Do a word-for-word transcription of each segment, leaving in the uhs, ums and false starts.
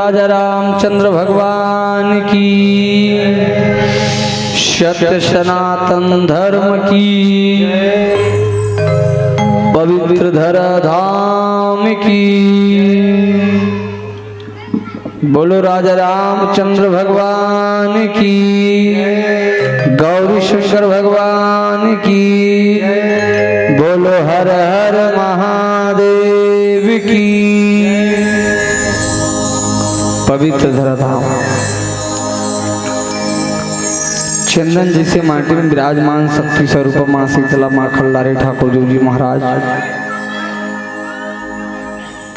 राजा रामचंद्र भगवान की, सत्य सनातन धर्म की, पवित्र धरा धाम की। बोलो राजा रामचंद्र भगवान की, गौरी शंकर भगवान की, बोलो हर हर महादेव की। पवित्र धरा धाम चंदन जैसे माटी में विराजमान शक्ति स्वरूप माँ शीतला, माँ खल्लारी ठाकुर देव जी महाराज,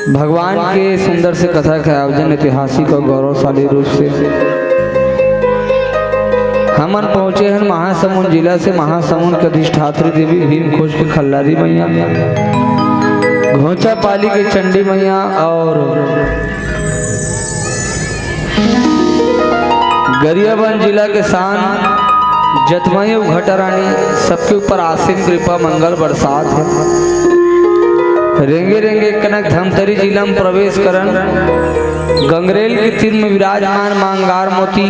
भगवान के सुंदर से कथा के आयोजन ऐतिहासिक और गौरवशाली रूप से हमन पहुंचे हैं महासमुंद जिला से। महासमुंद के अधिष्ठात्री देवी भीम खोज के खल्लारी मैया, घोंचापाली के चंडी मैया और गरियाबंद जिला के शान जतमई अउ घटा रानी, सबके ऊपर आसीन कृपा मंगल बरसात हे। रेंगे रेंगे कनक धमतरी जिला में प्रवेश करन, गंगरेल के तीर में विराजमान माँ अंगार मोती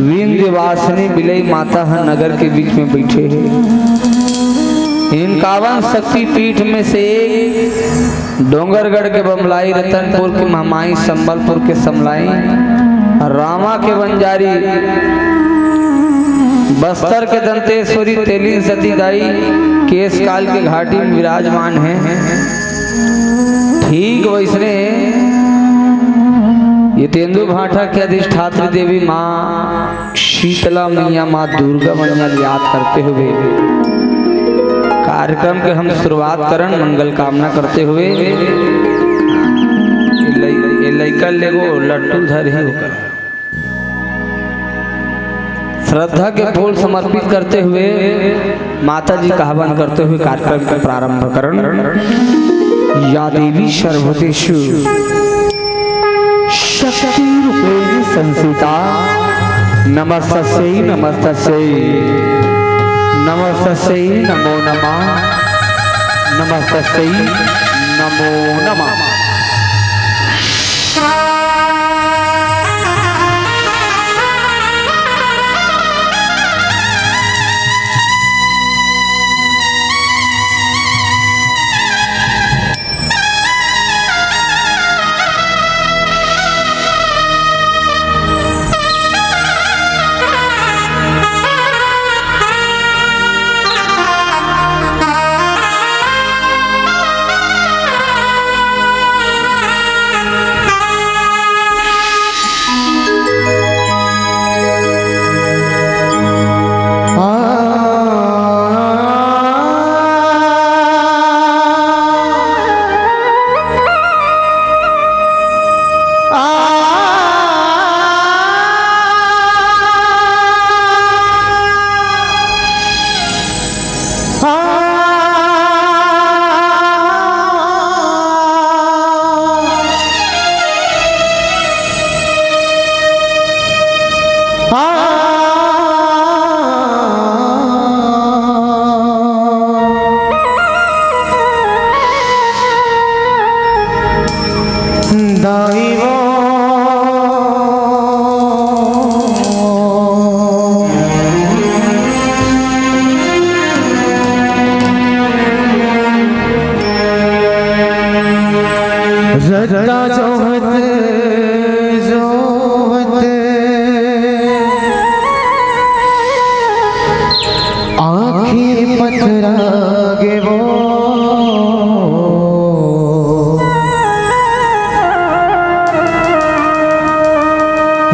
विंध्यवासिनी बिलई माता ह नगर के बीच में बइठे हे। इनकावन शक्तिपीठ में से एक डोंगरगढ़ के बमलाई, रतनपुर के महमाई, संबलपुर के समलाई, रामा के बंजारी, बस्तर के दंतेश्वरी, तेलिन सती दाई, केश काल के घाटी में विराजमान हे। ठीक वैसने ये तेंदू भाठा के अधिष्ठात्री देवी माँ शीतला मैया, माँ दुर्गा मैया ल याद करते हुए कार्यक्रम के हम शुरुआत करन, मंगल कामना करते हुए। ये लइ-, ये लइका लेगो लट्टू धर ही होकर श्रद्धा के फूल समर्पित करते हुए माता जी का हवन करते हुए कार्यक्रम के प्रारंभ करन। या देवी सर्वभूतेषु शक्ति रूपेण संस्थिता। नमस्तस्यै, नमस्तस्यै, नमस्तस्यै नमो नमः, नमस्तस्यै नमो नमः। रद्दा जोहत जोहत आँखी पथरा गे वो।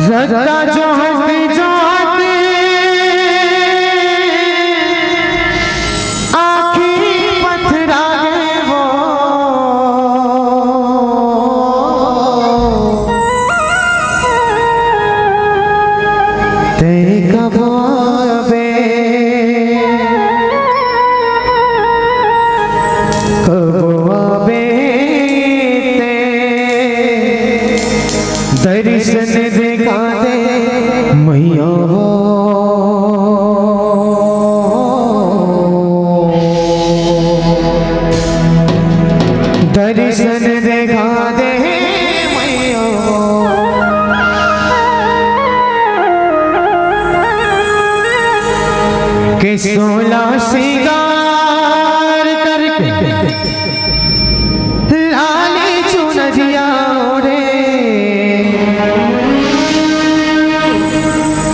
रद्दा जोहत जोहत आँखी पथरा गे वो। तैं कब आबे, कब आबे तैं, दर्शन देखा दे मैया। सोलह श्रृंगार करके लाली चुनरिया ओढ़े,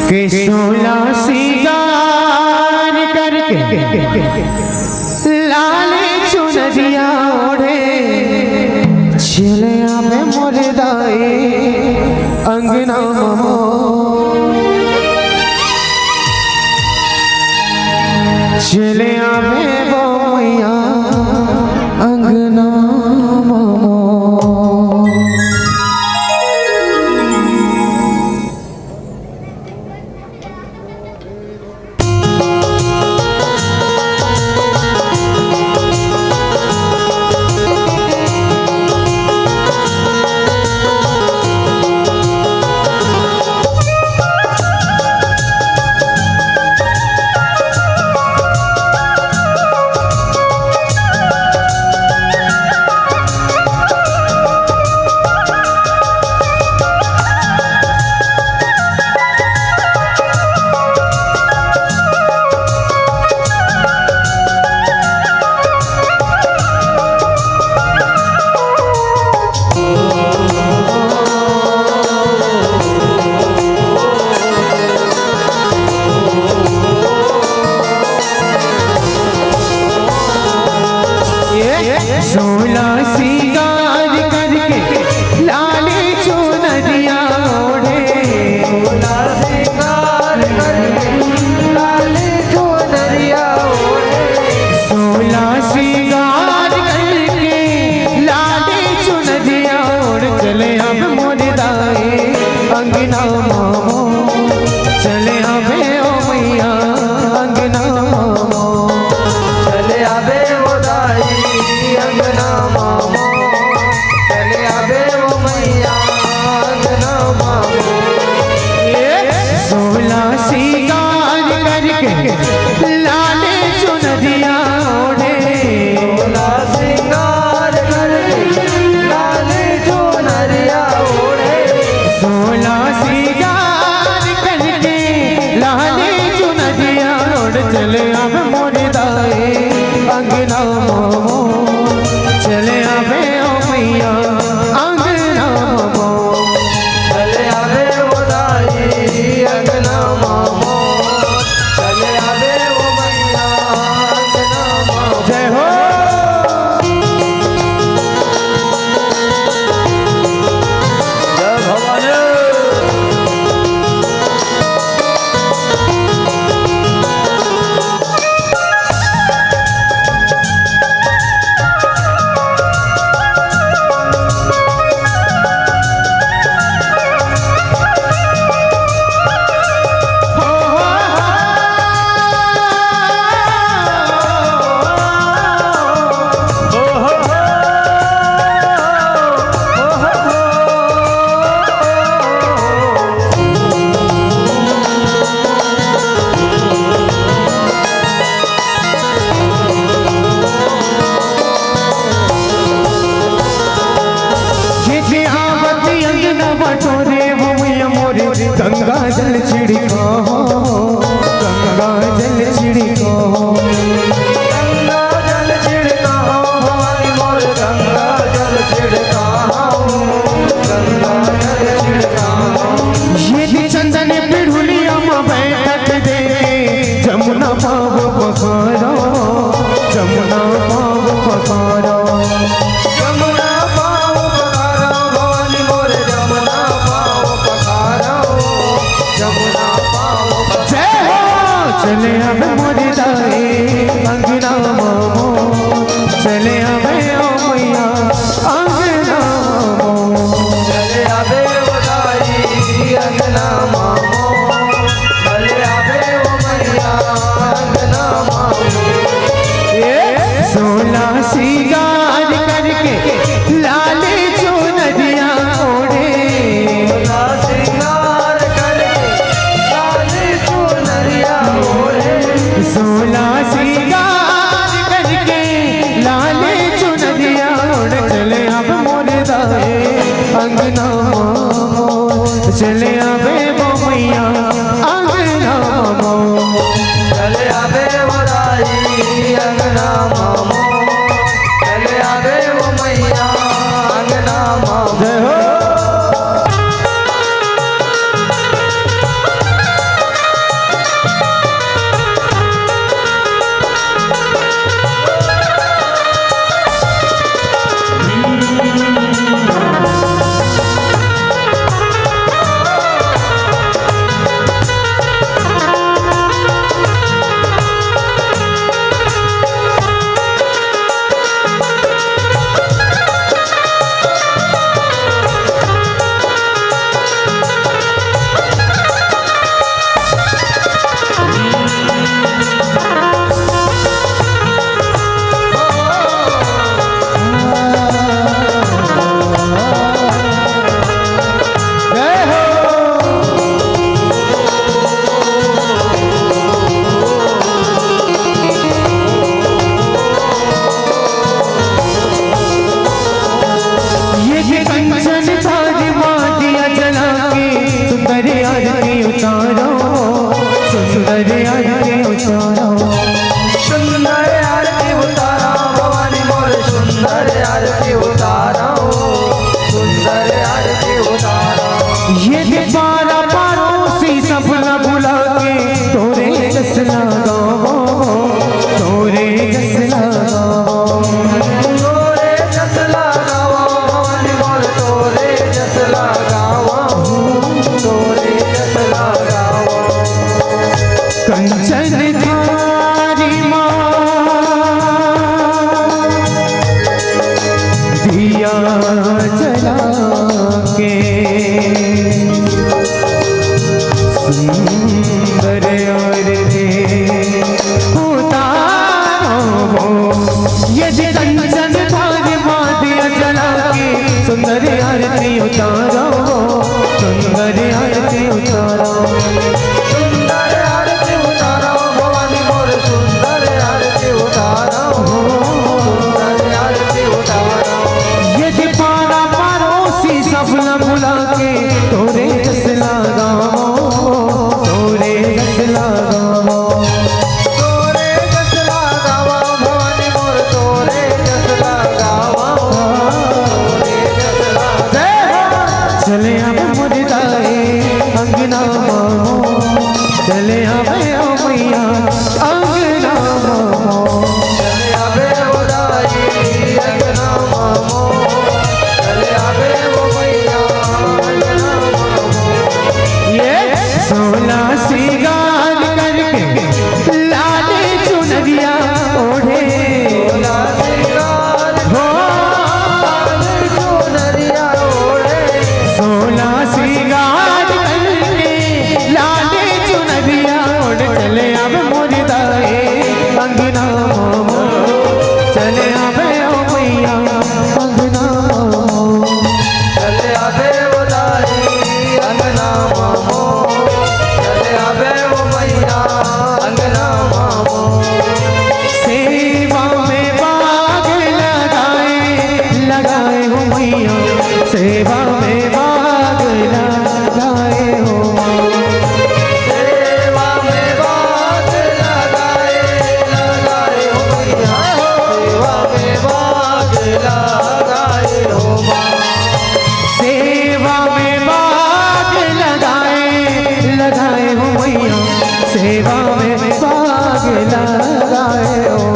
के सोलह श्रृंगार करके लाली चुनरिया ओढ़े, चले आवे मोर दाई अंगना ममो। चले आवे वो मैया अंगना ममो। सोलह श्रृंगार करके लाली चुनरिया ओढ़े। सोलह श्रृंगार करके लाली चुनरिया ओढ़े। सोलह श्रृंगार करके लाली चुनरिया ओढ़ चले अब मोर दाई अंगना ममो। चले आवे ओ मैया अंगना ममो। चले आवे ओ दाई अंगना ममो। चले आवे ओ मैया अंगना ममो। ए सोलह श्रृंगार करके लाले चुनरिया ओढ़े। सोलह श्रृंगार करके लाले चुनरिया ओढ़े। सोलह श्रृंगार करके लाले चुनरिया ओढ़ चले आवे मोर दाई अंगना ममो। चले आवे ओ मैया अंगना ममो। चले आवे ओ दाई अंगना ममो। चले आवे ओ मैया अंगना ममो। जय हो। जय भवानी। ये जे आवत अंगना बटोरे, वो मैया मोरे गंगा जल छिड़का हो, गंगा जल छिड़का हो। गंगा जल छिड़का हो, भवानी मोर गंगा जल छिड़का हो, गंगा जल छिड़का हो। ये जे चंदन पिढ़ुलिया मा बैठक देखे, जमुना पाव पखारो, जमुना पाव पखारो। जमुना पाव पखारो, भवानी मोरे जमुना पाव पखारो, जमुना पाव पखारो। जय हो। चले आवे मोरे दाई अंगना ममो, चले आवे ओ मैया अंगना ममो। चले आवे ओ दाई अंगना ममो। चले आवे ओ मैया अंगना ममो। ए सोलह श्रृंगार करके लाले चुनरिया ओढ़े। सोलह श्रृंगार करके लाले चुनरिया ओढ़े। सोलह श्रृंगार करके लाले चुनरिया ओढ़ चले अब मोर दाई अंगना ममो। चले आवे वो मैया अंगना ममो। चले आवे ये दीवाना पड़ोसी सबला बुला के तोरे जस लगावो, तोरे जस लगावो। तोरे जस लगावो, भवानी मोर तोरे जस लगावो, तोरे जस लगावो। कंचन थारी माँ दिया जला के सुंदर आरती उतारो हो। यदि कंचन थारी माँ दिया जला के सुंदर आरती उतारो हो, सुंदर आरती उतारो। सुंदर आरती उतारो भवानी मोर, सुंदर आरती उतारो, सुंदर आरती उतारो। ये दीवाना पड़ोसी सबला बुला के तोरे जस लगावो, तोरे जस लगावो। तोरे जस लगावो भवानी मोर, तोरे जस लगावो, तोरे जस लगावो। चले आवे मोर दाई अंगना मामो, चले आवे ओ मैया अंगना मामो। चले आवे ओ दाई अंगना मामो, चले आवे ओ मैया अंगना मामो। ये सोला सिंगार करके लाल चुनरिया ओढ़े। सोला सिंगार हो। लाल चुनरिया ओढ़े। सोला सिंगार करके लाल चुनरिया ओढ़ चले आवे मोर दाई अंगना मामो। चले आवे ओ मैया अंगना मामो। चले आवे ओ दाई अंगना मामो। चले आवे ओ मैया अंगना मामो। सेवा में बाग लगाए, लगाए हो मैया, सेवा में बाग लगाए हो माँ। सेवा में बाग लगाए, लगाए हो मैया, सेवा में बाग लगाए हो माँ। सेवा में बाग लगाए, लगाए हो मैया, सेवा में बाग लगाए हो।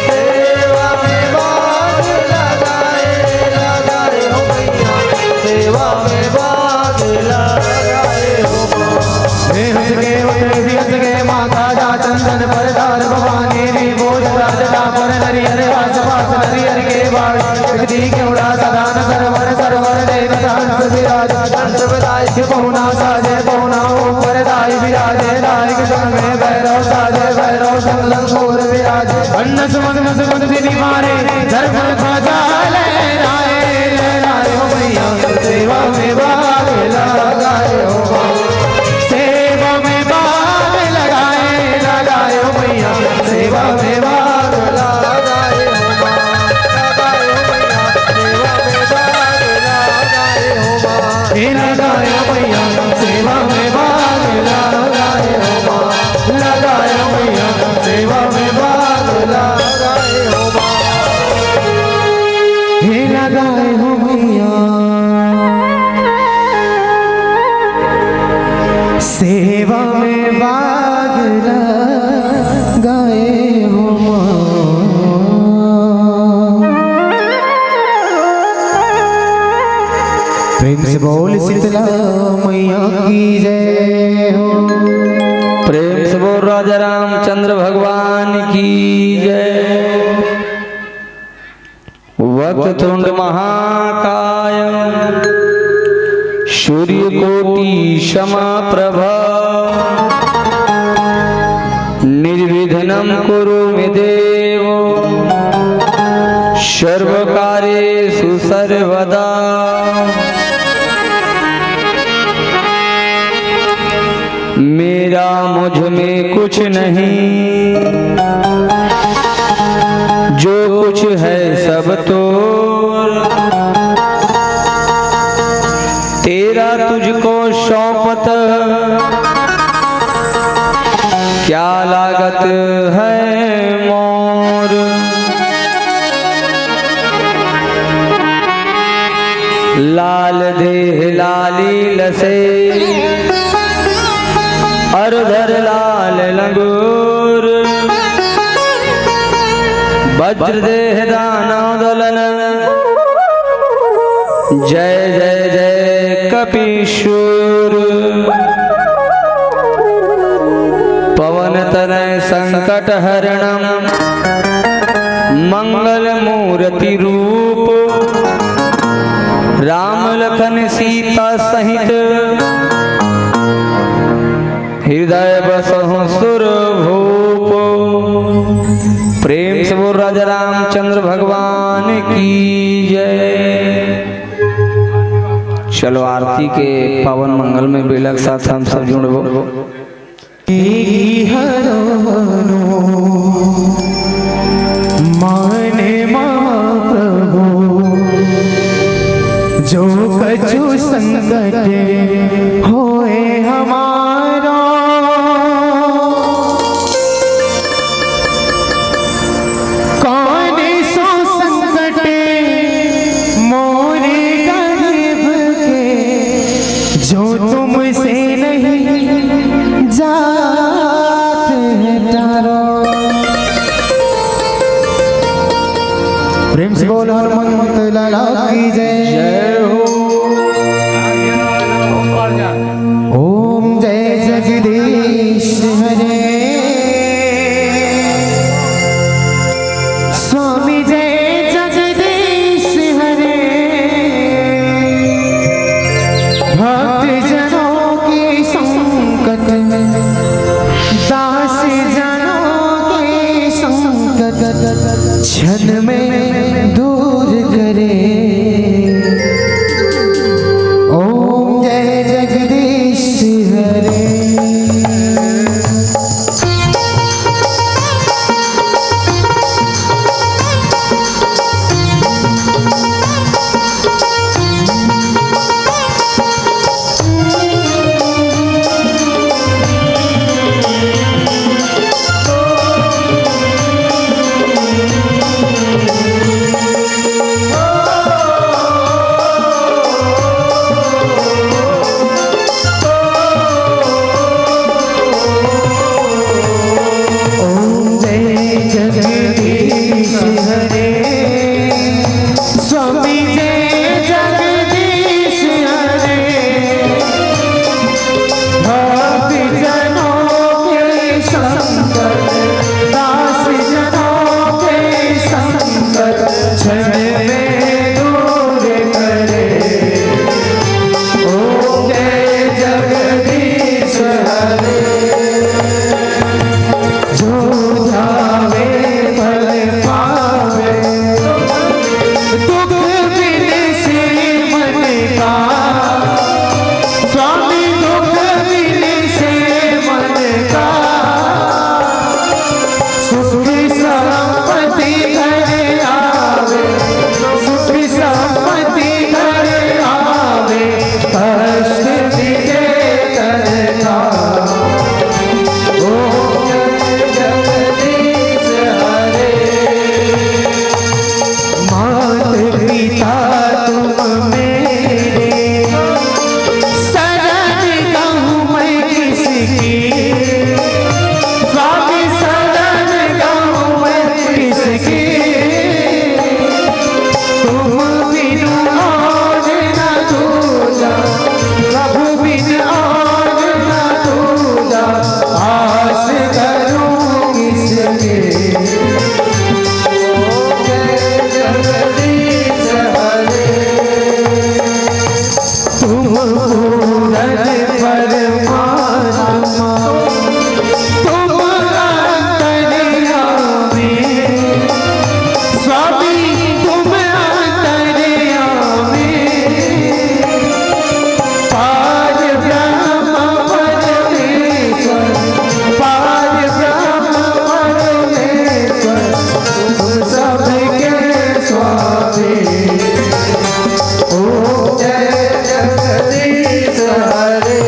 सेवा में बाग लगाए, लगाए हो मैया, सेवा में बाग लगाए हो। हे हंस के उठे भी हंस के माता जा चंदन पर धार भवानी री बोझ राज पर नरियर आस पास नरियर के बाड़ जगती के उड़ा सदा न सरवर सरवर देवता हंस विराज हंस विराज के पहुना साजे पहुना ऊपर दाई विराजे दाई के संग में भैरव साजे भैरव संग लंगोर विराजे अन्न सुमन सुमन दिनी मारे धर्म ध्वजा लहराए लहराए हो मैया सेवा में बाग लगाए हो माँ। सेवा में बाग लगाए लगाए हो मैया सेवा में बाग लगाए हो माँ। लगाए हो मैया सेवा में बाग लगाए हो माँ। हे लगाए हो मैया सेवा में बाग लगाए हो माँ। लगाए हो मैया सेवा में बाग लगाए हो माँ। हे लगाए हो मैया सेवा में बाग लगाए हो माँ। प्रेम से बोल शीतला मैया की जय हो। प्रेम से बोल राजा रामचंद्र भगवान की जय। वक्रतुंड महाकाय सूर्यकोटि समप्रभ निर्विघ्नं कुरु मे देव सर्वकार्येषु सर्वदा। मेरा मुझ में कुछ नहीं, जो कुछ है सब तो तेरा तुझको सौंपत क्या लागत है मोर। लाल देह लाली लसे अर धर लाल लंगूर। वज्र देह दानव दलन जय जय जय कपीशूर। पवन तनय संकट हरणम मंगल मूर्ति रूप। राम लखन सीता सहित हृदय बसहु सुर भूप। प्रेम से बोल राजा रामचंद्र भगवान की जय। चलो आरती के पावन मंगल में बेला के साथ हम सब जुड़बो। हरो मान मा प्रभु, जो कछु संकट होए हमारा। कौन सो संकट मोरे गरीब के, जो तुमसे नहीं जात है टारो। प्रेम से बोल हनुमंत लाला की जय। जय हो। ओम जय जगदीश हरे। स्वामी जय जगदीश हरे। भक्त जनों के संकट, दास जनों के संकट क्षण में दूर करे। ओम जय जगदीश हरे। ओम जय जगदीश हरे। स्वामी जय जगदीश हरे। भक्त जनों के संकट, दास जनों के संकट क्षण में दूर करे। ओम जय जगदीश हरे। जो ध्यावे फल पावे, दुख बिन से मन का। स्वामी दुख बिन से मन का। सुख संपत्ति घर आवे, सुख संपत्ति घर आवे, कष्ट मिटे तन का। ओम जय जगदीश हरे। मात पिता तुम मेरे, शरण कहूँ मैं किसकी। स्वामी शरण कहूँ मैं किसकी। तुम बिनु और न दूजा, प्रभु बिन और न दूजा, आस करूं किसके। जय जगदीश हरे। तुम पूरन परमात्मा, तुम अंतर्यामी, स्वामी तुम अंतर्यामी। पार ब्रह्म परमेश्वर, पार ब्रह्म परमेश्वर, तुम सबके स्वामी। ओम जय जगदीश हरे।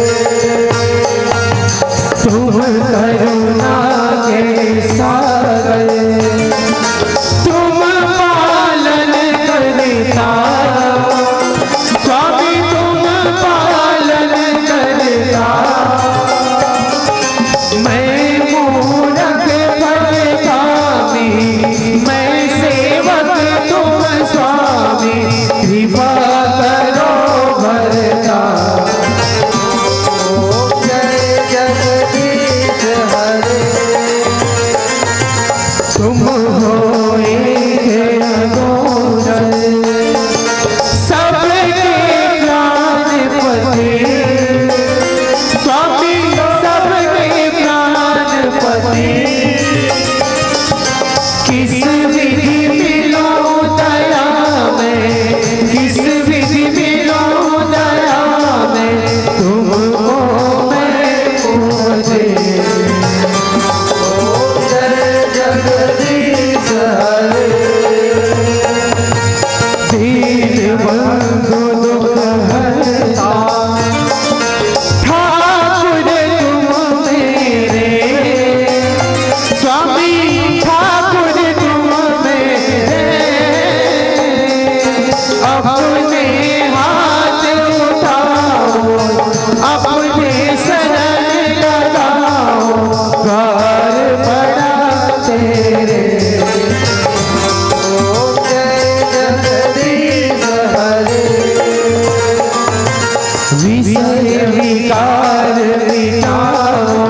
विकार मिटाओ,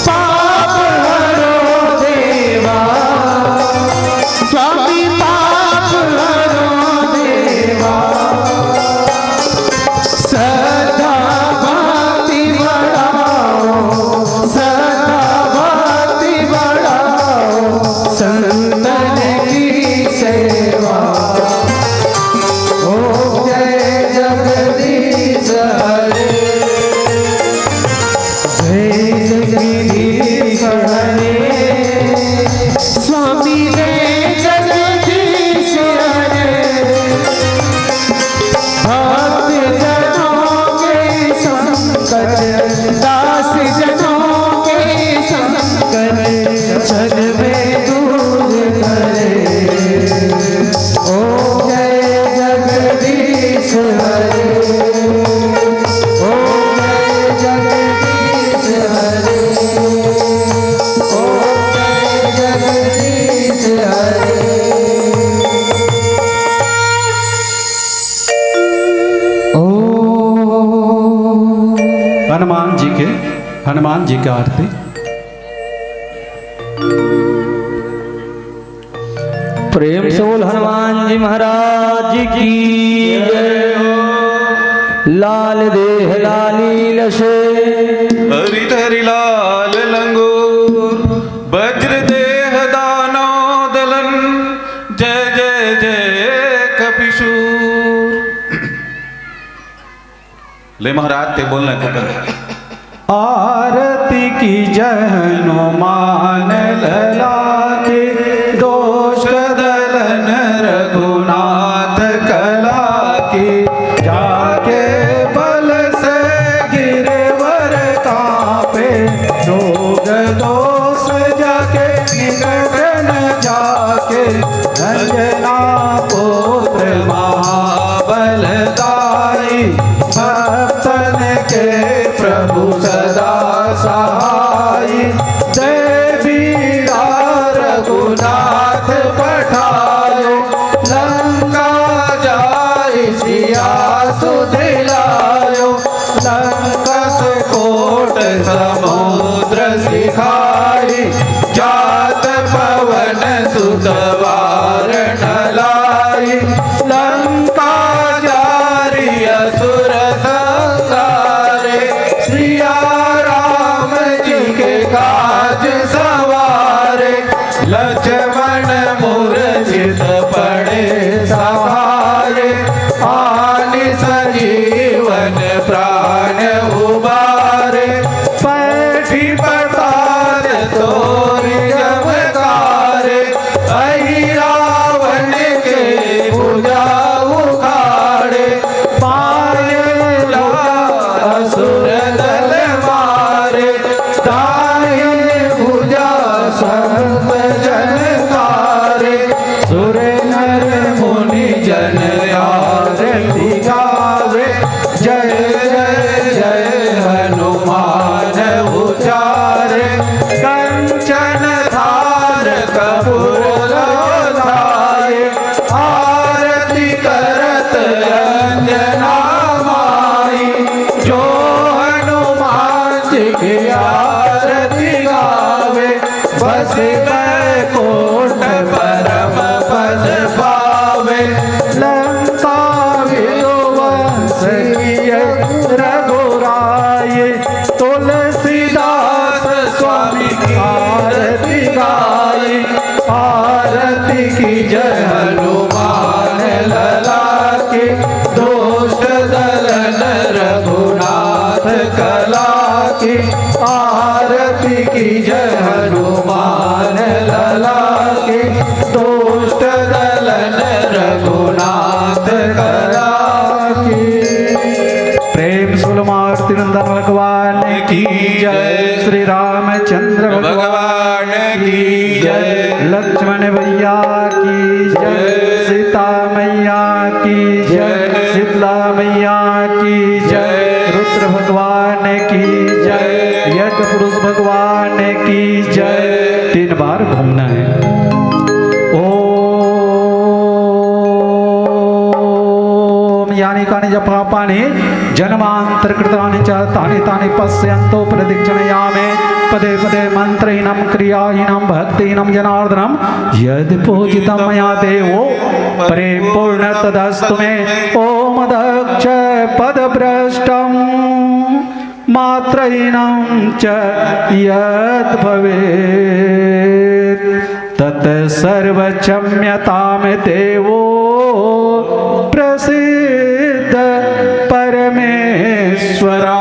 पाप हरो देवा, स्वामी पाप हरो देवा। श्रद्धा भक्ति बढ़ाओ, श्रद्धा भक्ति बढ़ाओ, संतन की सेवा। ओम जय जगदीश हरे, जय जगदीश हरे, स्वामी जय जगदीश हरे। भक्त जनों के संकट, दास जनों के संकट, क्षण में दूर करे। ओम जय जगदीश हरे, ओम जय जगदीश हरे, ओम जय जगदीश हरे। ओम। हनुमान जी के, हनुमान जी का आरती। प्रेम से बोल हनुमान जी महाराज की जय। लाल देह लालील से। हरि धरि लाल लंगूर, वज्र देह दानव दलन। जय जय जय कपिसूर। ले महाराज, ते बोलना कुकर। आरती कीजे हनुमान लला की, दोष दलन रघुनाथ कला की। जाके बल से गिरवर कांपे, रोग दोष जाके निकट न जाके। अंजना पुत्र महाबलदाई, भक्तन के प्रभु सदा सहाई। देवी रघुनाथ पठायो, लंका जाय सिया सुध लायो। लंकस कोट समुद्र सिखाई, जात पवन सुत वारण लाई। लंका जारि असुर संहारे, सिया राम जी के काज सवारे। लक्ष्मण मूर्छित पड़े सहारे, आनि संजीवन प्राण उबारे। पैठी प्रसाद तोरि चमत्कारे, अहि रावण के भुजा उखाड़े। पाए लाग असुर दल मारे, दाहिने भुजा संत जन तारे। सुर नर मुनि जन आरती गावे, जय जय जय हनुमान उचारे। कंचन धार कपूर धारे, आरती करत अंजना माई। जो हनुमान जी की आरती गावे, बस बैकुंठ परम पद पावे। लंका विध्वंस किए रघुराई, तुलसीदास स्वामी की आरती गाई। आरती कीजे हनुमान लला की, दुष्ट दलन रघुनाथ कला की। आरती कीजे हनुमान लला की, दुष्ट दलन रघुनाथ कला की। प्रेम से बोलो मारुति नंदन भगवान की जय, श्री रामचंद्र भगवान भगवान की जय, लक्ष्मण भैया की जय, जय। सीता मैया की जय, जय। शीतला मैया की जय, जय। रुद्र भगवान की जय, जय। यज्ञ पुरुष भगवान की जय। जय। तीन बार घूमना है। ओम यानी कानी जपा पानी। जन्मान्तरकृतानि च तानि तानि पश्यन्तो प्रदक्षिणया मे। पदे पदे मन्त्रहीनं क्रियाहीनं भक्तिहीनं जनार्दनं यद् पूजितं मया देवो परिपूर्ण तदस्तु मे। ॐ दक्ष पदभ्रष्टं मात्रहीनं च यद् भवेत् तत् सर्वं क्षम्यतां देवो प्रसीद परमेश्वरा।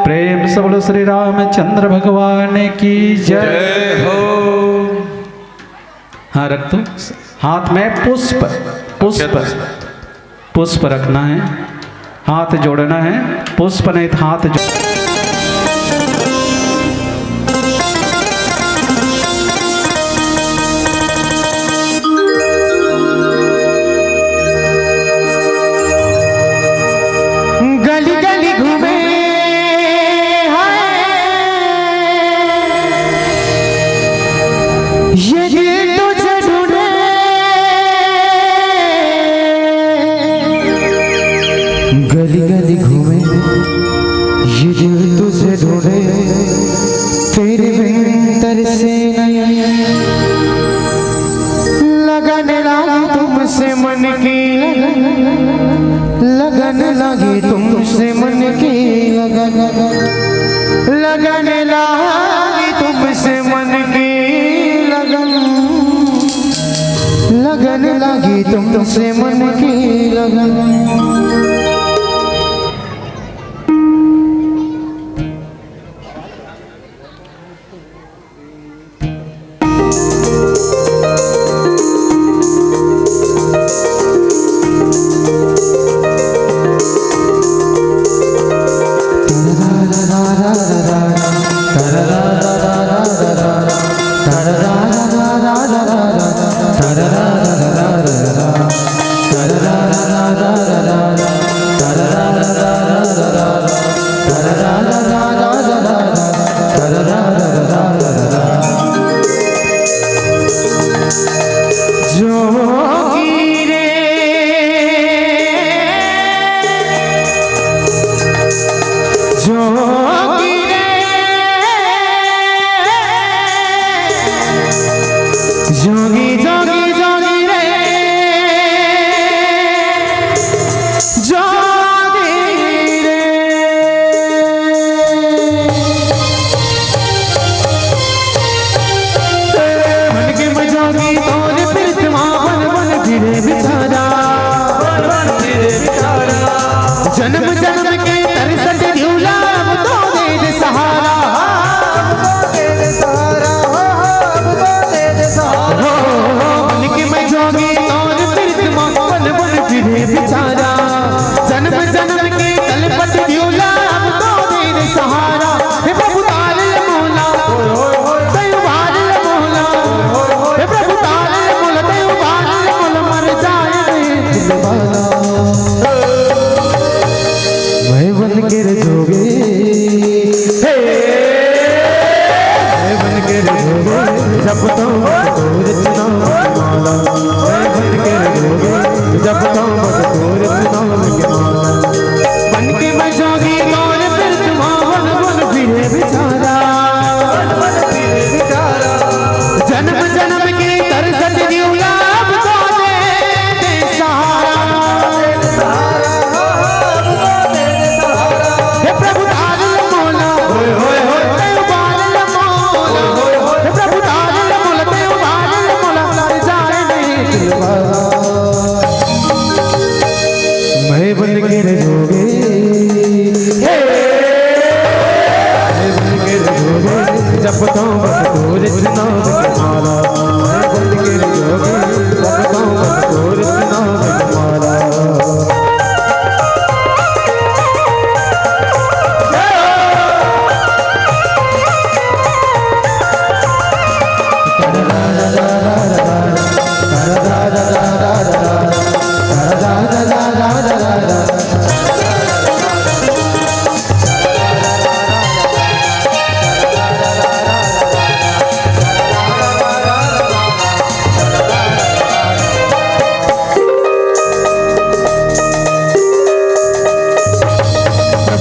प्रेम से बोलो श्री रामचंद्र भगवान की जय। जय हो। हाँ, रख दो। हाथ में पुष्प, पुष्प, पुष्प रखना है, हाथ जोड़ना है, पुष्प नहीं तो हाथ जो गली गली घूमे हाय, ये दिल तुझे ढूंढे। गली गली घूमे, ये दिल तुझे ढूंढे, तेरे बिन तरसे नैन। लगन लागी तुमसे मन की लगन, लगन लागी तुमसे मन की लगन, लगन लागी तुमसे मन की लगन, लगन लागी तुमसे मन की लगन। जोगी रे, जोगी रे, जोगी, जोगी, जोगी रे, जोगी रे। मन के मजागी तोर प्रीतमा, बन बन फिरे बिचारा। जन्म जन्म के तरसत दिउला, अब तो दे दे सहारा। हो, मन के मजागी तोर प्रीतमा, बन बन फिरे बिचारा। जन्म जन्म के तलपत दिउला, अब तो दे दे सहारा। हे प्रभु तारल मोला, तैं उबारल मोला। हे प्रभु तारल मोला, तैं उबारल मोला, मर जाए रे दिलवाला। मैं बन के रे जोगी, हे, मैं बन के रे जोगी, जपता हूँ तोर चनाव माला। मैं बन के रे जोगी, जपता हूँ तोर चनाव माला। बन के मैं जोगी तोर प्रीतमा, बन बन फिरे बिचारा। जन्म जन्म के तरसत दिउला, अब तो दे दे सहारा। हे प्रभु तारल मोला, होय, होय, होय। तैं उबारल मोला, होय, होय, होय। हे प्रभु तारल मोला, तैं उबारल मोला, जाए नहीं दिलवाला। मैं बन के रे जोगी, हे, मैं बन के रे जोगी, जपता हूँ बस तोर चनाव माला। मैं बन के रे जोगी, जपता हूँ बस तोर चनाव माला।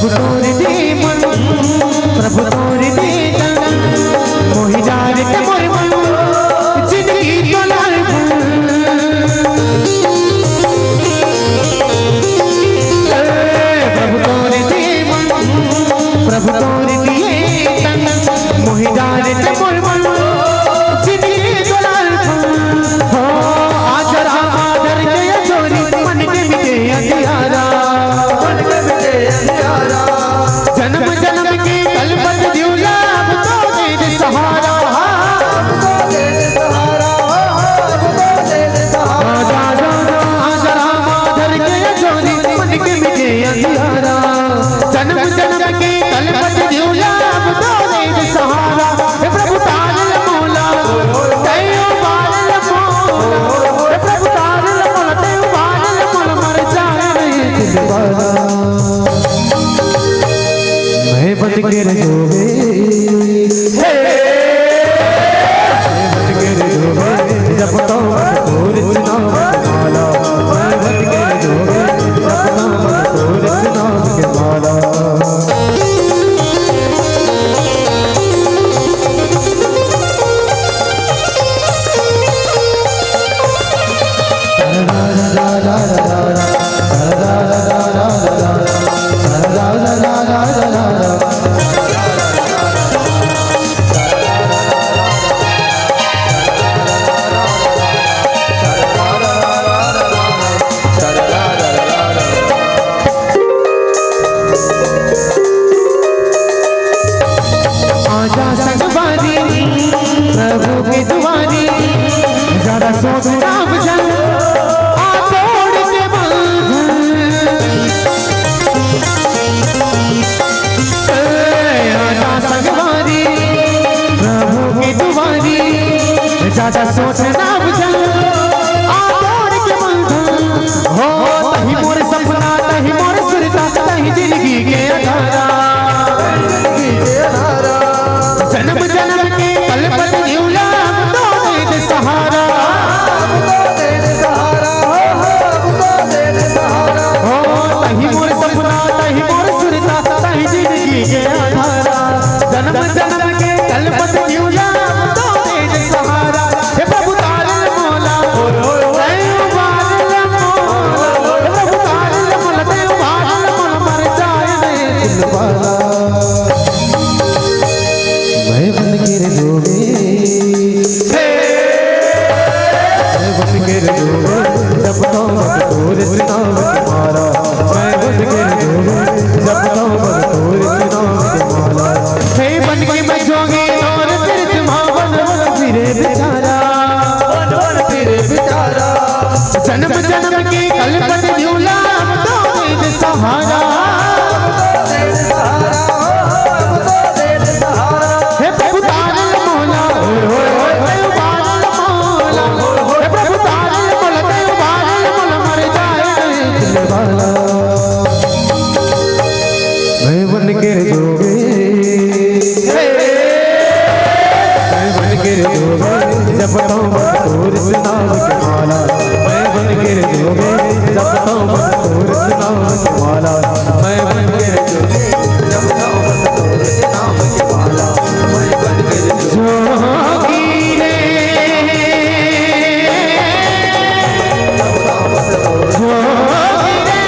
तोर दे मन, प्रभु तोर दे तन, मोहि डार के मोर मन, जिंदगी तोला अर्पण। ए, प्रभु तोर दे मन, प्रभु तोर दिए तन, मोहि डार के मोर मन, जिंदगी तोला अर्पण। हो, आज राम आदर के चोरी, मन के मिटे अंधियारा। मन के मिटे अंधियारा। जन्म जन्म के कलपत दिउला, अब तो दे दे सहारा। अब तो दे दे सहारा, अब तो दे दे सहारा। आजा, आजा, आजा, आजा, राम आदर के चोरी, मन के मिटे अंधियारा। जन्म जन्म के कलपत दिउला, अब तो दे दे सहारा। हे प्रभु तारल मोला, तैं उबारल मोला। हे प्रभु तारल मोला, तैं उबारल मोला, मर जाए नहीं दिलवाला। मैं बन के रजोगे, हे, मैं बन के रजोगे, जब तो मन तोर सुनावे माला। मैं बन के रजोगे, जब तो मन तोर सुनावे माला। आजा संगवारी प्रभु के दुआरी, ज्यादा सोच ना बुझा, आ तोड़ के बांधन। ए, आजा संगवारी प्रभु के दुआरी, ज्यादा सोच ना बुझा, आ तोड़ के बांधन। हो, तहीं मोर सपना, तहीं मोर सुरता, तहीं जिंदगी के अंधारा। जन्म जन्म के कलपत निउला, अब तो दे दे सहारा। हो, तहीं मोर सपना, तहीं मोर सुरता, तहीं जिंदगी के अंधारा। जन्म जन्म के कलपत निउला, अब तो दे दे सहारा। हे प्रभु तारल मोला, तैं उबारल मोला। हे प्रभु तारल मोला, तैं उबारल मोला, मर जाए नहीं दिलवाला। मैं बन के रजोगे, हे, मैं बन के रजोगे, जब तो मत तोर सुनावे माला। मैं बन के रजोगे, जब तो मत तोर सुनावे माला। हे बन के मैं जोगी और तीर्थ मा वन वन फिरे बेचारा। वन वन फिरे बेचारा। जन्म जन्म के कलपत निउला, अब तो दे दे सहारा। हे प्रभु तारल मोला, होय, होय, होय, तैं उबारल मोला। हे प्रभु तारल मोला, तैं उबारल मोला, मर जाए नहीं दिलवाला। मैं बन के रजोगे, मैं बन के रजोगे, जब तो मत तोर सुनावे माला। मैं बन के रजोगे, जब तो मत तोर सुनावे माला। मैं बन के रजोगे, जब तो मत तोर सुनावे माला। मैं बन के रजोगे। जोगी रे, जोगी रे।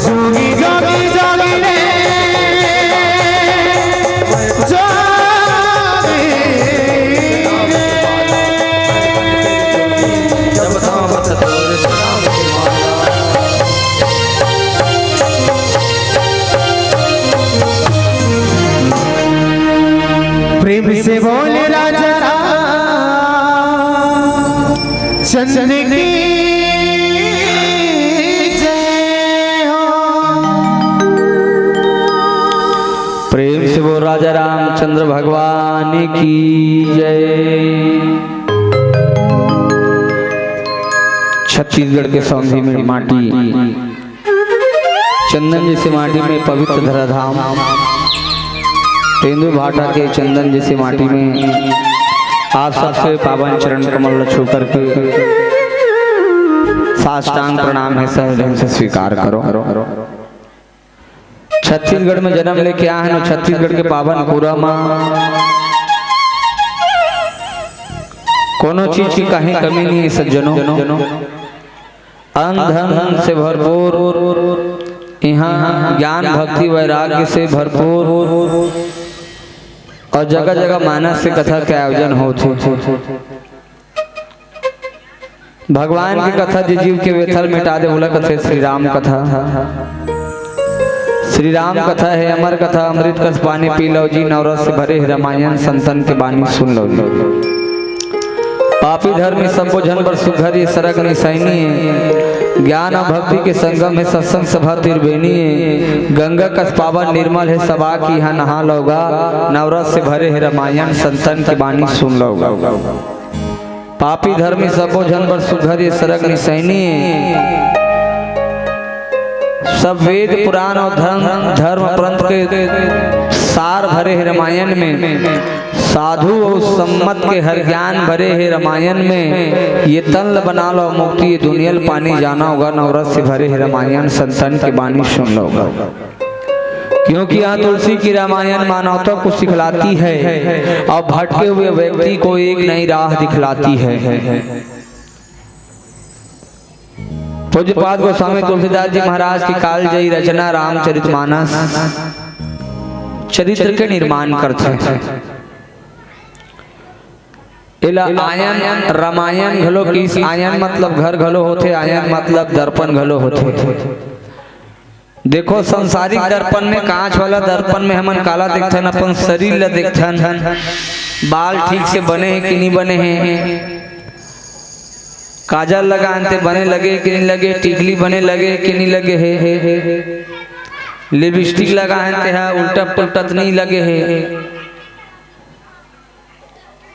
जोगी, जोगी, जोगी रे, जोगी रे। प्रेम से बोल राजा राम चंद्र की जय हो। प्रेम से बोल राजा रामचंद्र भगवान की जय। छत्तीसगढ़ के सौंधी में माटी, चंदन जैसे माटी में पवित्र धराधाम, तेंदू भाटा के चंदन जैसे माटी में आप सबसे पावन चरण कमल ल छू करके साष्टांग प्रणाम हे, सहज ढंग से स्वीकार करो। छत्तीसगढ़ में जन्म लेके आए हन, छत्तीसगढ़ के पावन पुरा म कोनो चीज की कहीं कमी नहीं हे सज्जनों। अन्न धन से भरपूर, इहाँ ज्ञान भक्ति वैराग्य से भरपूर अउ जगह जगह मानस के कथा के आयोजन होथे। भगवान के कथा जे जीव के व्यथा ल मिटा दे, ओला कथे श्री राम कथा। श्री राम कथा हे अमर कथा, अमृत कस पानी पी लव जी, नवरस से भरे हे रामायण, संतन के बानी सुन लव जी। पापी धर्मी सब्बो झन बर सुघर ये सरग निसैनी हे, ज्ञान अउ भक्ति के संगम हे, सत्संग सभा त्रिवेणी हे, गंगा कस पावन निर्मल हे, सबा की इहाँ नहा लव गा, नवरस से भरे हे रामायण, संतन के बानी सुन लव गा। पापी धर्मी सब्बो झन बर सुघर ये सरग निसैनी हे। सब वेद पुराण अउ धर्म, धर्म ग्रंथ के सार भरे हे रामायण में। साधु अउ सम्मत के हर ज्ञान भरे हे रामायण में। ये तन ल बना लव मुक्ति, ये दुनिया ल पानी जाना होगा, नवरस से भरे हे रामायण, संतन के बानी सुन लव गा। क्योंकि यहाँ तुलसी की रामायण मानवता को सिखलाती है और भटके हुए व्यक्ति को एक नई राह दिखलाती है। पूज्यपाद गोस्वामी तुलसीदास जी महाराज की कालजयी रचना रामचरितमानस चरित्र के निर्माण करथे। एला आयन रामायण घलो किहिस। आयन मतलब घर घलो होथे, आयन मतलब दर्पण घलो होथे। देखो, संसारिक दर्पण में, कांच वाला दर्पण में हमन काला देखथन? अपन शरीर ला देखथन। बाल ठीक से बने हे कि नहीं बने हे? काजल लगाएन ते बने लगे कि नहीं लगे? टिकली बने लगे कि नहीं लगे हे? लिपस्टिक लगाएन ते हा उल्टा पुल्टा त नहीं लगे हे?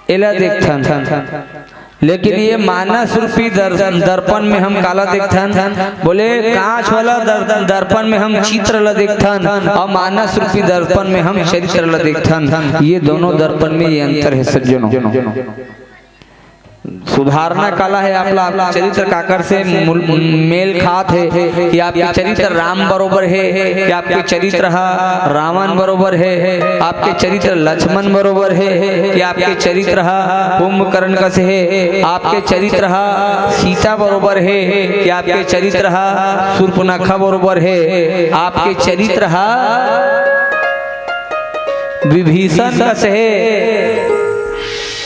एला देखथन। लेकिन ये मानस रूपी दर-, दर्पण में हम काला देखथन? बोले, कांच वाला दर-, दर्पण में हम चित्र ला देखथन और मानस रूपी दर्पण में हम चरित्र ला देखथन। ये दोनों दर्पण में ये अंतर हे सज्जनों। सुधारना काला हे, आप ला चरित्र काकर से मुल-, मेल खात हे, कि आपके चरित्र राम बरोबर हे, कि आपके चरित्र हा रावण बरोबर हे, आपके चरित्र लक्ष्मण बरोबर हे, कि आपके चरित्र हा कुंभकर्ण कस हे, आपके चरित्र हा सीता बरोबर हे, कि आपके चरित्र हा सूर्पनखा बरोबर हे, आपके चरित्र हा विभीषण कस हे,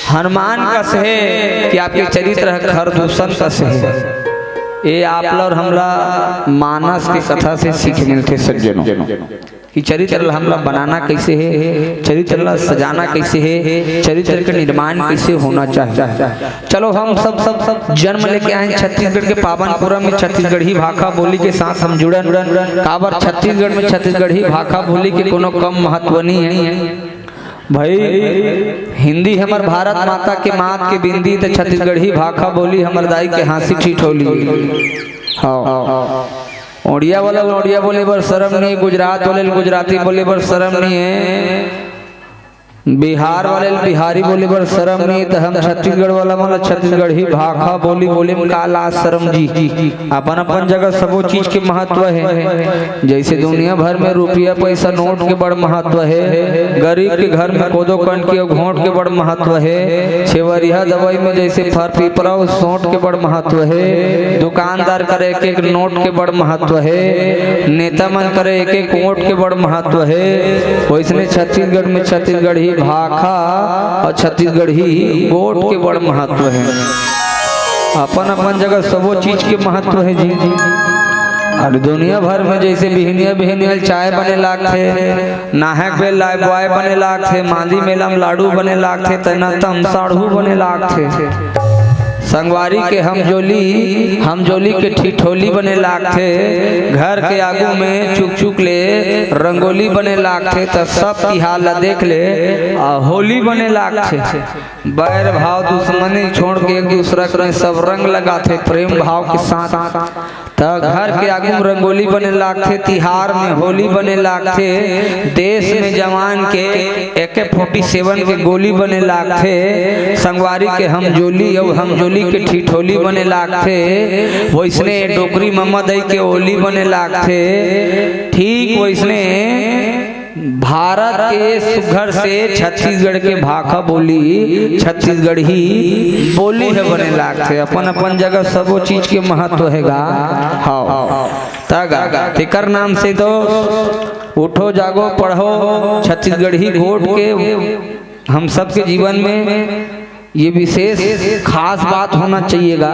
हनुमान कस हे, कि आपके चरित्र ह खरदूषण कस हे। ये आप ला और हमला मानस के कथा से सीख मिलथे सज्जनों, कि चरित्र ला हमला बनाना कैसे हे, चरित्र ला सजाना कैसे हे, चरित्र के निर्माण कैसे होना चाहिए। चलो, हम सब, सब, सब जन्म लेके आए छत्तीसगढ़ के पावन पुरा में, छत्तीसगढ़ी भाखा बोली के साथ हम जुड़न। काबर छत्तीसगढ़ में छत्तीसगढ़ी भाखा बोली के कोनो कम महत्व नहीं हे भाई। हिंदी हमर भारत माता के मात के बिंदी, त छत्तीसगढ़ी भाखा बोली हमर दाई के हाँसी ठिठोली। हाँ, उड़िया वाला ल उड़िया बोले बर शरम नहीं हे, गुजरात वाले ल गुजराती बोले बर शरम नहीं हे, बिहार वाले ल बिहारी बोले बर शरम नहीं, त हम छत्तीसगढ़ वाला मन ल छत्तीसगढ़ी भाखा बोली बोले म का लाज शरम जी। अपन अपन जगह सबो चीज के महत्व हे। जैसे दुनिया भर में रुपया पैसा नोट के बड़ महत्व हे, गरीब के घर में कोदो कनकी अउ घोंट के बड़ महत्व हे, छेवरिया दवाई में जैसे फर पीपरा अउ सोंठ के बड़ महत्व हे, दुकानदार करे एक एक नोट के बड़ महत्व हे, नेता मन करे एक एक वोट के बड़ महत्व हे, वैसने छत्तीसगढ़ में छत्तीसगढ़ी भाखा अउ छत्तीसगढ़ी गोठ के बड़ महत्व हे। अपन अपन जगह सबो चीज के महत्व हे जी। अउ दुनिया भर में जैसे बिहनिया बिहनिया ल चाय बने लागथे, नाहक बेल लाइफबॉय बने लागथे, मांदी मेला म लाडू बने लागथे, त नतम साढ़ू बने लागथे। संगवारी के हमजोली, हमजोली के ठिठोली बने लागथे, घर के आगू में चुक चुक ले रंगोली बने लागथे, त सब तिहार ला देख ले, आ, होली बने लागथे। बैर भाव दुश्मनी छोड़ के एक दूसरा में सब रंग लगाथे प्रेम भाव के साथ। त घर के आगू म रंगोली बने लागथे, तिहार में होली बने लागथे, देश में जवान के एके फोर्टी सेवन के गोली बने लागथे, संगवारी के हमजोली अउ हमजोली के ठिठोली बने लागथे, वइसने डोकरी मम्मा दई के ओली बने लागथे। ठीक वइसने भारत के सुघर से छत्तीसगढ़ के भाखा बोली, छत्तीसगढ़ी बोली ह बने लागथे। अपन अपन जगह सबो चीज के महत्व हे गा। हव। त गा, तेकर नाम से तो उठो, जागो, पढ़ो, छत्तीसगढ़ी गोठ के हम सबके जीवन में ये विशेष खास बात होना चाहिए गा।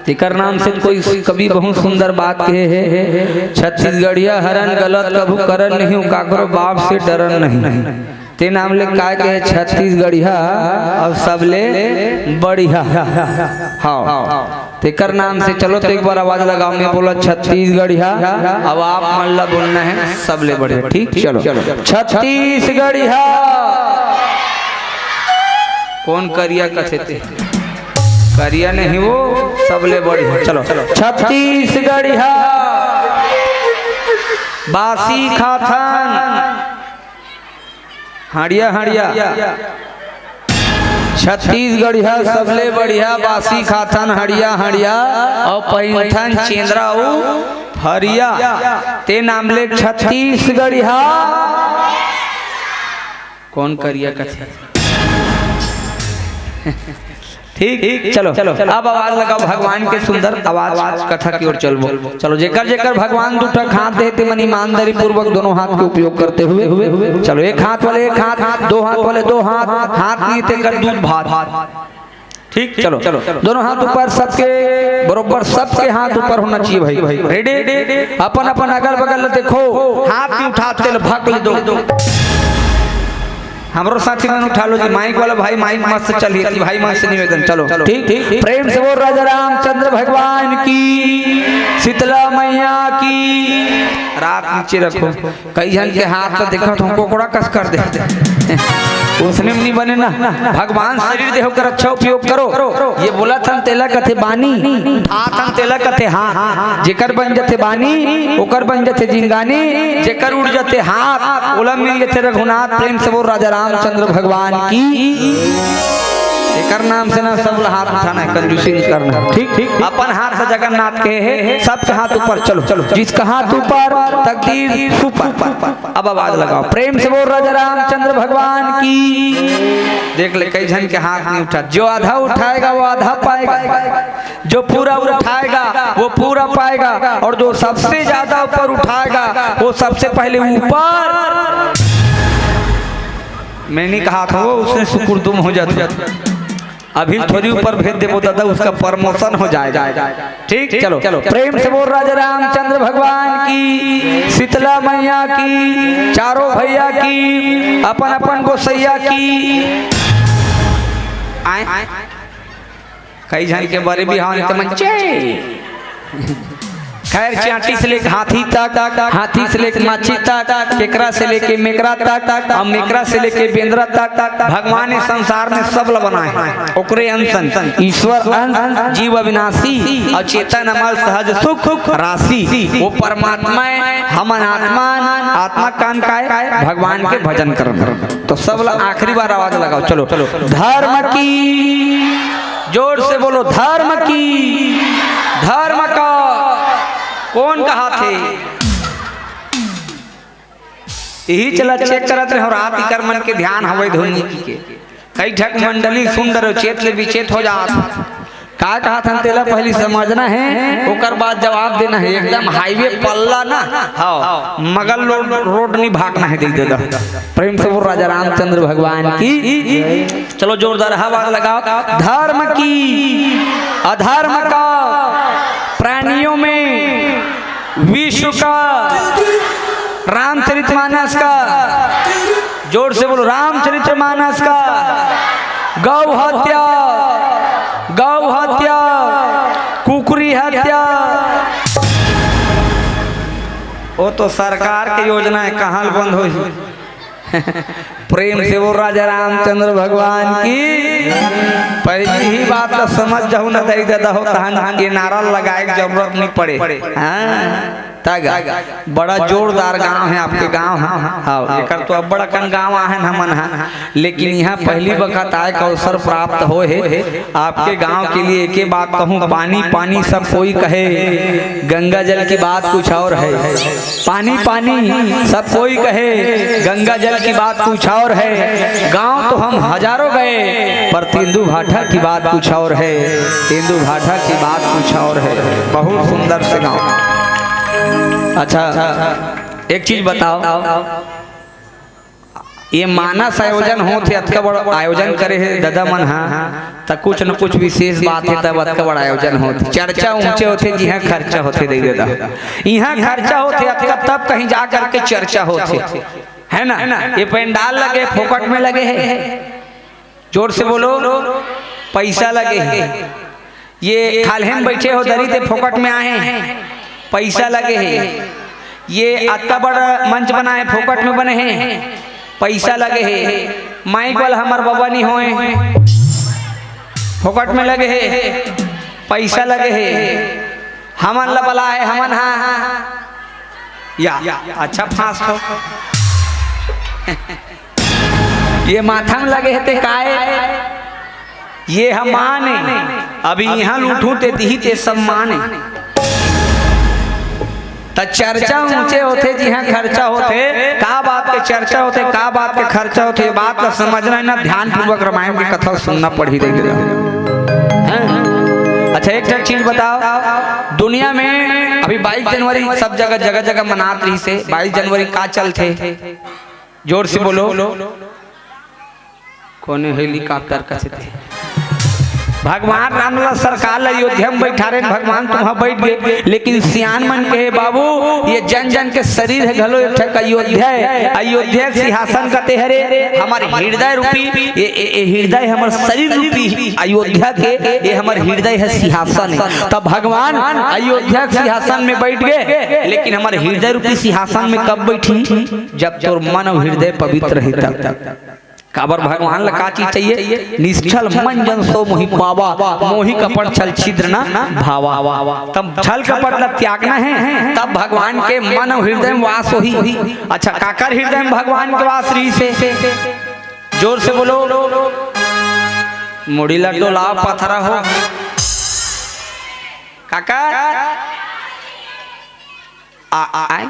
तेकर नाम से कोई कवि बहुत सुंदर बात कहे हे, "छत्तीसगढ़िया हरन गलत कभू करन नहीं, काकरो बाप से डरन नहीं।" ते नाम ले काय कहे, "छत्तीसगढ़िया अब सबले बढ़िया।" हाँ, तेकर नाम से चलो तो एक बार आवाज लगाओ, मैं बोला छत्तीसगढ़िया, अब आप मन ला बोलना है सबले बढ़िया। ठीक, चलो। छत्तीसगढ़िया। कौन करिया कथे ते? करिया नहीं वो, सबले बढ़िया। चलो, छत्तीसगढ़िया। बासी खाथन। हड़िया, हड़िया। छत्तीसगढ़िया सबले बढ़िया, बासी खाथन हड़िया, हड़िया, अउ पहिनथन चेंदरा अउ फरिया। ते नाम ले छत्तीसगढ़िया। कौन करिया कथे? ठीक, ठीक, चलो, चलो, अब आवाज लगाओ, भगवान के सुंदर आवाज, कथा की ओर चलबो। चलो, जेकर जेकर भगवान दू ठक हाथ दे हे, ते मन ईमानदारी पूर्वक दोनों हाथ के उपयोग करते हुए, चलो, एक हाथ वाले एक हाथ, दो हाथ वाले दो हाथ, हाथ नहीं तेकर दूध भात। ठीक, चलो, दोनों हाथ ऊपर, सबके बरोबर, सबके हाथ ऊपर होना चाहिए भाई। रेडी? अपन अपन अगल बगल देखो, हाथ भी उठाते ले भक ले दो। हमरो साथी मन उठा लो जी, माइक वाला भाई, माइक मस्त चलिए, भाई मन से निवेदन, चलो, ठीक, ठीक, प्रेम से बोल राजा रामचंद्र भगवान की, शीतला मैया की। रात नीचे रखो, कई झन के हाथ तो देखो, तुम कोकड़ा कस कर दे, उसने में नहीं बने ना। भगवान शरीर देह कर अच्छा उपयोग करो। ये बोला थन तेला कथे बानी, आ थन तेला कथे हाथ। जेकर बन जथे बानी, ओकर बन जथे जिंगानी, जेकर उड़ जथे हाथ, ओला मिल जथे रघुनाथ। प्रेम से बोल राजा रामचंद्र भगवान की। एकर नाम से ना सब ला हाथ उठाना है, कंजूसी नहीं करना है। ठीक, ठीक, ठीक। अपन हाथ से जगन्नाथ के है, सबके हाथ ऊपर। चलो, चलो, जिसका हाथ ऊपर, तकदीर सुपर। अब आवाज लगाओ, प्रेम से बोल राजा रामचंद्र भगवान की। देख ले, कई झन के हाथ नहीं उठा, जो आधा उठाएगा वो आधा पाएगा। जो पूरा उठाएगा वो पूरा पाएगा, और जो सबसे ज्यादा ऊपर उठाएगा वो सबसे पहले ऊपर। मैं नहीं कहा था वो, उसने सुकुरदुम हो जाता। अभी थोड़ी ऊपर भेज देबो दादा, उसका प्रमोशन हो जाएगा। ठीक, चलो, प्रेम से बोल राजा रामचंद्र भगवान की, शीतला मैया की, चारों भैया की, अपन अपन गोसैया की। आए। कई झन के बड़े बिहाव नहीं तो मन चे। खैर, चांटी से लेके हाथी तक, हाथी से लेके माछी तक, केकरा से लेके मेकरा तक, और मेकरा से लेके बेंदरा तक, भगवान ने संसार में सब ल बनाए हैं। ओकरे अंश अंश, ईश्वर अंश, जीव अविनाशी, और चेतन अमल सहज सुख राशि। वो परमात्मा है, हमन आत्मा, आत्मा कान काय, भगवान के भजन करना। तो सब ल आखिरी बार आवाज लगाओ, चलो, चलो। धर्म की जोर से बोलो, धर्म की, धर्म का कौन कहा थे? यही चला चेक करत रहे, रात इकर मन के ध्यान हवय धुन के। कई ठक मंडली सुन डरो, चेत ले विचेत हो जात। का कहा था तेला पहली समझना है, ओकर बाद जवाब देना है। एकदम हाईवे पल्ला ना, हाँ, मगल रोड, रोड नहीं भागना है, दे दे। प्रेम से बोल राजा रामचंद्र भगवान की। चलो जोरदार आवाज लगाओ। धर्म की अधर्म का, प्राणियों में विश्व का, रामचरितमानस का, जोर से बोलो, रामचरितमानस का, गौ हत्या, गौ हत्या, कुकरी हत्या, वो तो सरकार के योजना है, कहाँ बंद होही? प्रेम से बोल राजा रामचंद्र भगवान की। पहली ही बात तो समझ जाऊ ना, दई ददा हो, तहन ये नारा लगाए के जरूरत नहीं पड़े। हाँ, तग बड़ा जोरदार गांव है आपके गांव। हाँ, हाँ, एकर तो अब्बड़ अकन गांव आहन हमन हा, लेकिन यहाँ पहली बखत आए का अवसर प्राप्त होए हे। आपके गांव के लिए एके बात कहूँ, पानी पानी सब कोई कहे, गंगा जल की बात कुछ और है। पानी पानी सब कोई कहे, गंगा जल की बात कुछ और है। गांव तो हम हजारों गए, पर तेंदू भाठा की बात कुछ और है। तेंदू भाठा की बात कुछ और है। बहुत सुंदर से गांव। अच्छा, एक चीज बताओ, ये मानस आयोजन होत हे, अतका बड़ आयोजन करे हे ददा मन हा, त कुछ न कुछ विशेष बात हे, तब अतका बड़ आयोजन होत हे। चर्चा ऊंचे होथे जिहां खर्चा होथे, दई ददा। इहां खर्चा होथे अतका, तब कहीं जा करके चर्चा होथे, है ना? ये पंडाल लगे, फोकट में लगे हे। जोर से बोलो, पैसा लगे हे। ये खाल्हे में बैठे हो, दरी ते फोकट में आए हैं, पैसा लगे हे। ये अतका बड़ मंच बनाए, फोकट में बने हैं, पैसा लगे हे। माइक वाला हमर बबा नहीं होए, फोकट में लगे हे, पैसा लगे हे। हमन ला बला हे, हमन हा या अच्छा फांस हो। ये माथा में लगे हे ते काय? ये ह मान हे। अभी इहां लूटहूं ते दिही ते सम्मान हे। त चर्चा ऊंचे होथे जिहां खर्चा होथे। का बात के चर्चा होथे, का बात के खर्चा होथे, ये बात ला समझना हे ना, ध्यानपूर्वक रामायण की कथा सुनना पड़ही। देख ले। हैं? अच्छा, एक ठन चीज बताओ, दुनिया में अभी बाईस जनवरी सब जगह, जगह जगह मनात रहिसे, बाईस जनवरी का चलथे? जोर से बोलो। कोने हेलीकॉप्टर कथे ते? भगवान राम ला सरकार ला अयोध्या में बैठारे, भगवान तुहां बैठ गे, लेकिन सियान मन कहे, "बाबू, ये जन जन के शरीर हे घलो एक ठक अयोध्या हे। अयोध्या के सिंहासन कते हरे, हमर हृदय रूपी, ये, ये, ये हृदय हमर शरीर रूपी अयोध्या के, ये हमर हृदय हे सिंहासन हे।" तब भगवान अयोध्या के सिंहासन में बैठ गे, लेकिन हमर हृदय रूपी सिंहासन में कब बैठी? जब तोर मन अउ हृदय पवित्र रही तब। काबर भगवान ला का चीज चाहिए? "निश्छल मन जन सो मोहि पावा, मोहि कपट छल छिद्र न भावा।" तब छल कपट ला त्यागना हे, तब भगवान के मन अउ हृदय में वास होही। अच्छा, काकर हृदय में भगवान के वास रहिसे? जोर से बोलो। मुड़ी ला डोलाव पथरा हो। काकर? आ, आ, आय,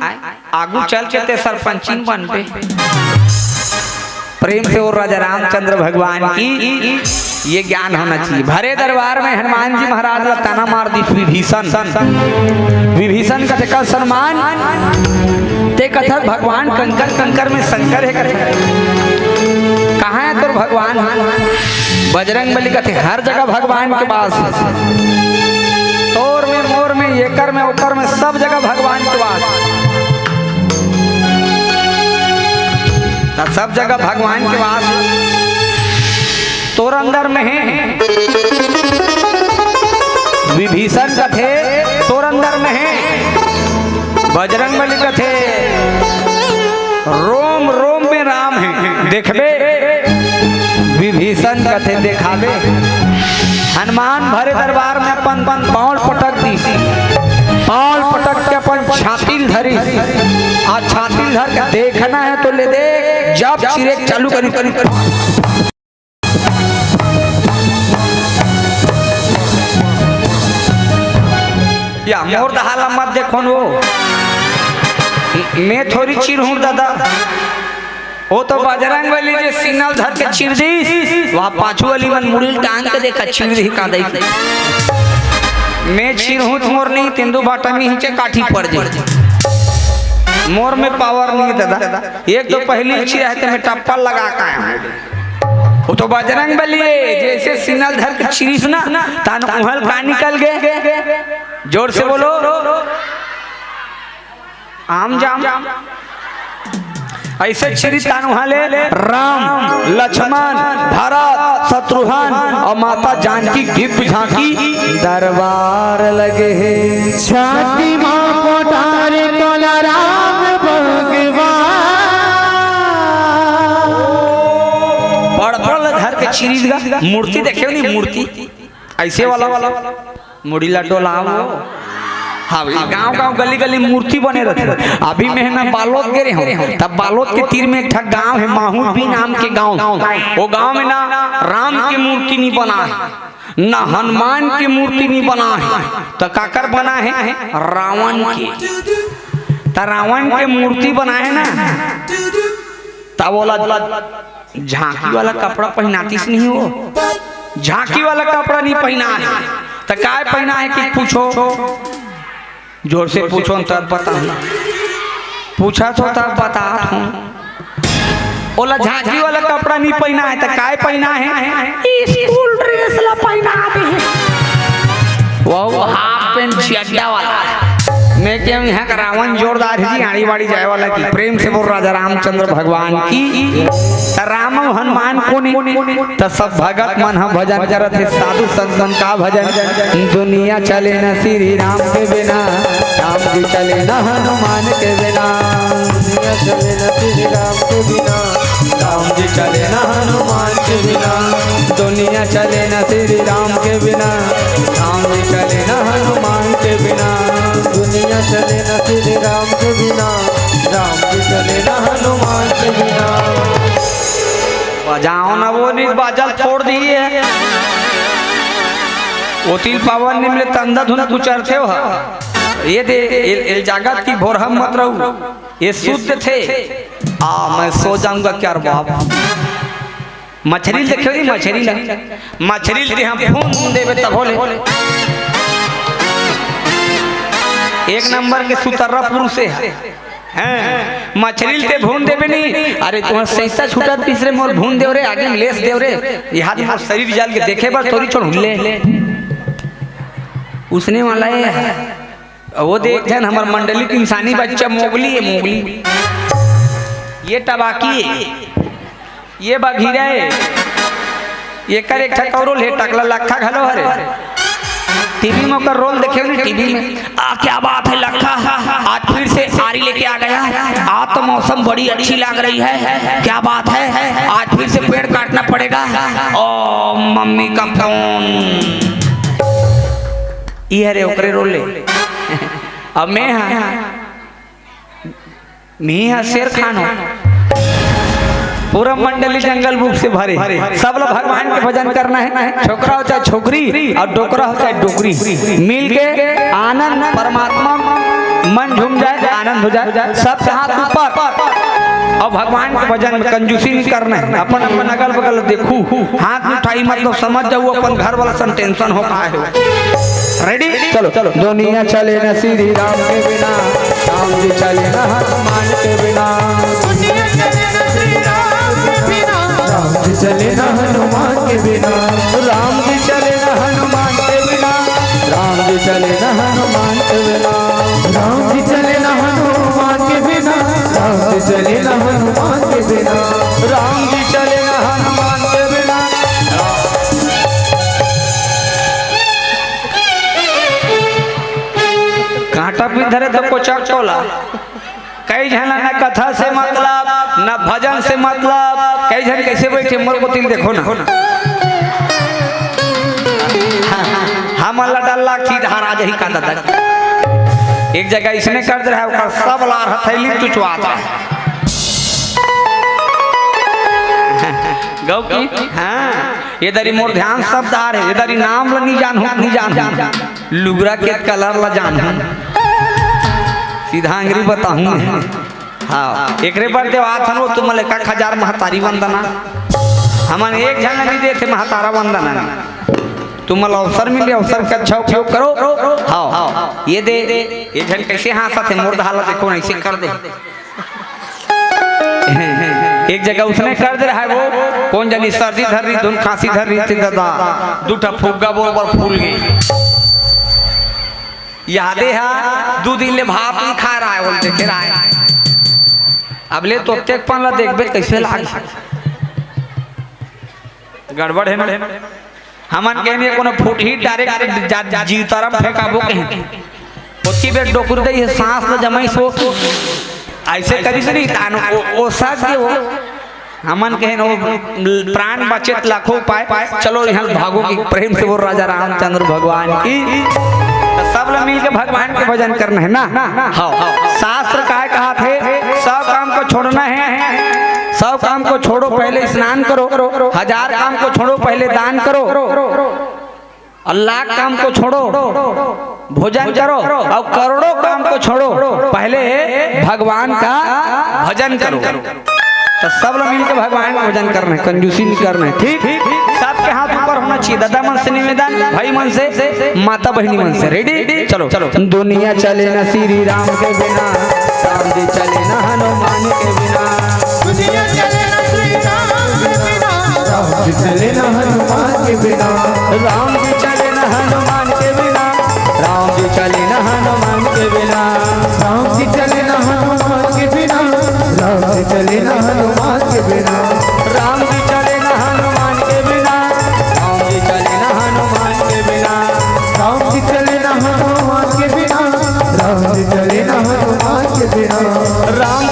आगू चल के ते सरपंचिन बनबे। प्रेम से बोल राजा रामचंद्र भगवान की। ये ज्ञान होना चाहिए। भरे दरबार में हनुमान जी महाराज ला ताना मार दिस विभीषण। विभीषण कथे का हनुमान, ते कथस भगवान कंकर कंकर में शंकर हे कथे। कहाँ हे तोर भगवान? बजरंग बली कथे हर जगह भगवान के वास हे। तोर में, मोर में, एकर में, ओकर में, सब जगह भगवान के वास। त सब जगह भगवान के वास तोर अंदर में हे। विभीषण कथे तोर अंदर में हे। बजरंग बली कथे रोम रोम में राम हे, देखबे। विभीषण कथे देखाबे। हनुमान भरे दरबार में अपन, अपन पाँव पटक दिस, पाँव पटक के अपन छाती ल धरिस, आ छाती ल धर के देखना हे तो ले देख, जब चिरे चालू करी, करी, करी। या मोर दहा ला मत देखो न वो। मैं थोड़ी चिरहूँ दादा। वो तो बजरंग बली जे सीना ल धर के चीर दिस, वहाँ पाछू वाली मन मुड़ी ल टांग के देखा, चीर दिही का दई। मैं चिरहूँ त मोर नहीं, तेंदू भाटा में हिचे काठी पड़ जाई। मोर में पावर नहीं दादा। एक तो पहली चिरा हे ते मैं टप्पल लगा के आया हूँ। वो तो बजरंग बली हे, जैसे सीना ल धर के चीरिस ना, तान उहाँ ल का निकल गे? जोर से बोलो। आम जाम। ऐसे चीरिस तान उहाँ ले राम, लक्ष्मण, भरत, शत्रुघ्न अउ माता जानकी दीप झांकी दरबार लगे हे। छाती मा कोठार तोला राम भगवान। चीज का मूर्ति देखे हो नहीं, मूर्ति ऐसे वाला, मुड़ी ला डोलाओ। हाँ भाई, गांव गांव गली गली मूर्ति बने रहते। अभी मैं ना बालोद गे रहे हूँ, तब बालोद के तीर में एक ठा गांव है, माहुरपी नाम के गांव। वो गांव में ना राम की मूर्ति नहीं बना है, ना हनुमान की मूर्ति नहीं बना है, तो काकर बना है? रावण के। त रावण के मूर्ति बना है ना, त ओला झांकी वाला कपड़ा पहनातीस नहीं हो, झांकी वाला कपड़ा नहीं पहना है, त काय पहना है कि पूछो, जोर से पूछो न तब बताहूं, पूछा तो तब बतात हूं। ओला झांकी वाला कपड़ा नहीं पहना है, त काय पहना है? स्कूल ड्रेस ला पहना दे। वो हाफ पैंट चड्डा वाला। मैं कहूं, यहाँ का रावण जोरदार है जी, आड़ी बाड़ी जाए वाला की। प्रेम से बोल राजा रामचंद्र भगवान की। त राम अउ हनुमान कोने, त सब भगत मन ह भजन करत हे, साधु संत मन का भजन? दुनिया चले न श्री राम के बिना, राम जी चले न हनुमान के बिना। दुनिया चले न श्री राम के बिना, राम जी चले न हनुमान के बिना। दुनिया चले न श्री राम के बिना, राम जी चले न हनुमान के बिना। दुनिया चले न श्री राम के बिना, राम जी चले न हनुमान के बिना। बजाओ ना वो नहीं बाजा छोड़ दिए। ओतिल पावन निमले तंदा धुन गुचरथे हो। ये दे, एल, एल जागत की भोरहम मत रहू। ये शुद्ध थे। आ, मैं सो जाऊंगा क्या रे बाप? मछरी देखे नहीं, मछरी ला। मछरी ते हम फून देवे तब होले। एक नंबर के सुतर्रा पुरुष है। हैं, मछरी ते भून देबे नहीं। अरे, तुहां सैता छूटा तीसरे मोर भून देव रे, आगे में लेस देव रे। ये हाथ मोर शरीर जाल के देखे बर तोरी छोड़ हुल्ले। उसने वाला ये है। वो देख जन हमर मंडली के इंसानी बच्चा मोगली है, मोगली। ये टबाकी है। ये बघीरा है, एकर एक ठक और रोल है, टकला लखा घलो हरे। टीवी में ओकर रोल देखे नहीं, टीवी में। आ, क्या बात है लखा, आज फिर से आरी लेके आ गया। आज तो मौसम बड़ी अच्छी लग रही है, क्या बात है, आज फिर से पेड़ काटना पड़ेगा। ओ मम्मी का फोन, ये हरे ओकरे रोल ले। अब मैं हाँ मी हा शेर खान हो। पूरा मंडली जंगल बुक से भरे। सब लोग भगवान के भजन करना है। छोकरा हो चाहे छोकरी और डोकरा हो चाहे डोकरी, मिल के आनंद, परमात्मा मन झूम जाए, आनंद हो जाए। सब हाथ ऊपर और भगवान के भजन में कंजूसी नहीं करना है। अपन अपन अगल बगल देखू, हाथ उठाई, मतलब समझ जाऊ अपन घर वाला सन टेंशन हो का है। रेडी? चलो, चलो। दुनिया चले न श्री राम के बिना, राम जी चले न हनुमान के बिना। दुनिया चले न श्री राम के बिना, राम जी चले न हनुमान के बिना। राम जी चले न हनुमान के बिना, राम जी चले न हनुमान के बिना। राम जी चले न हनुमान के बिना, राम जी चले न हनुमान के बिना। राम जी चले न हनुमान के बिना। कांटा भी धरे तो कोचक टोला। कई झन ला न कथा से मतलब, न भजन से मतलब। कई झन कैसे बैठे, मोर कोतिल देखो ना। हमन ला डर लागथे धारा जही का दादा। एक जगह इसने कर दे रहा है, ओकर सब लार हथैली चुचवात है। गौ की? हाँ, ये दरी मोर ध्यान सब दार है, ये दरी नाम ल नहीं जानहूँ, नहीं जानहूँ। लुगरा के कलर ला जानहूँ, सीधा अंगरी बताहूँ मैं। हाँ, एकरे बर देवात हन वो तुमन ल एक हजार महतारी वंदना। हमन एक झन ल नहीं देथे महतारा वंदना। तुमन ल अवसर मिले, अवसर के अच्छा उपयोग करो। हाँ, ये दे, ये झन कैसे हाँसत हे, मोर दहा ला देखो ना, ऐसे कर दे। एक जगह उसने कर दे रहा है वो, कौन जानी सर्दी धर रही, धुन खांसी धर रही थी दादा, दू ठा फुग्गा बोल बर फूल गई। यादे हा दू दिन ले भात नहीं खा रहा है, बोल देखे रहा है। अब ले तो तेक पन ला देखबे कैसे लाग। गड़बड़ है ना? हमन के ने कोनो फुटही डायरेक्ट जा-, जीवतारम फेंकाबो कहे। ओती बेर डोकुर दे ये सांस ल जमाई सो। ऐसे करिस नहीं तान ओ, ओ साथ के वो। हमन कहे न, वो प्राण बचेत लाखों उपाय। चलो, यहाँ भागो कि प्रेम से बोल राजा रामचंद्र भगवान की। तो सब लोग मिल के भगवान के भजन करना है ना। हाँ, शास्त्र काय कहा थे? सब काम को छोड़ना है, सब काम को छोड़ो, पहले स्नान करो, हजार काम को छोड़ो, पहले दान करो, और लाख काम को छोड़ो, भोजन करो, और करोड़ों काम को छोड़ो, पहले भगवान का भजन करो। तो सब लोग मिलके भगवान का भजन करना है, कंजूसी नहीं करना है, ठीक? सबके हाथ ऊपर होना चाहिए। दादा मन से निवेदन, भाई मन से, माता बहिनी मन से। रेडी? चलो, चलो। दुनिया चले ना श्री राम के बिना, राम जी चले ना हनुमान के बिना। दुनिया चले ना श्री राम के बिना, राम जी चले ना हनुमान के बिना। राम जी चले ना हनुमान के बिना, राम जी चले ना हनुमान के बिना। राम जी चले ना हनुमान के बिना, राम जी चले ना हनुमान के बिना। राम जी चले ना हनुमान के बिना, राम जी चले ना हनुमान के बिना। राम जी चले ना हनुमान के बिना, राम जी चले ना हनुमान के बिना। राम,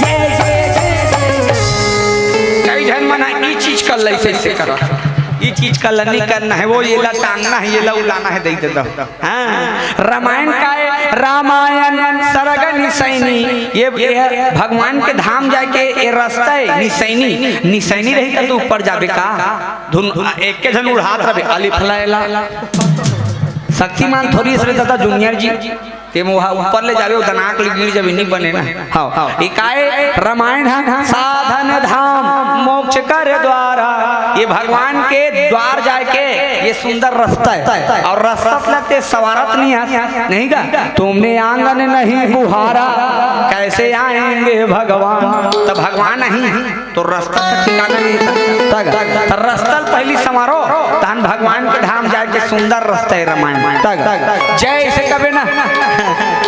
ये, ये, ये, ये। कई झन मन ई चीज कर ले, ऐसे, ऐसे करो। ई चीज का लनी करना है, वो ये ला टांगना है, ये ला उलाना है, दे दे दो। हाँ, रामायण का है, रामायण सरग निसैनी। ये, ये भगवान के धाम जाके ये रास्ता है निसैनी। निसैनी रही तो तू ऊपर जाबे का? धुन एक के झन उड़ात रहे, अलिफ लैला। शक्तिमान थोड़ी से रहता था जूनियर जी। ते मोहा ऊपर ले जावे, वो दनाक ले गिर जावे, नहीं बने ना। हाँ, हाँ। ये काय रामायण है, साधन धाम मोक्ष कर द्वारा। ये भगवान के द्वार जाके ये सुंदर रास्ता है, और रास्ता लगते सवारत नहीं है, नहीं का? तुमने आंगन नहीं बुहारा, कैसे आएंगे भगवान? तो भगवान नहीं है। तो रास्ता का ठिकाना नहीं था। तग, त रास्ता ल पहली संवारो, तहन भगवान के धाम जाए के सुंदर रास्ता है रामायण। तग, जय से कबे ना,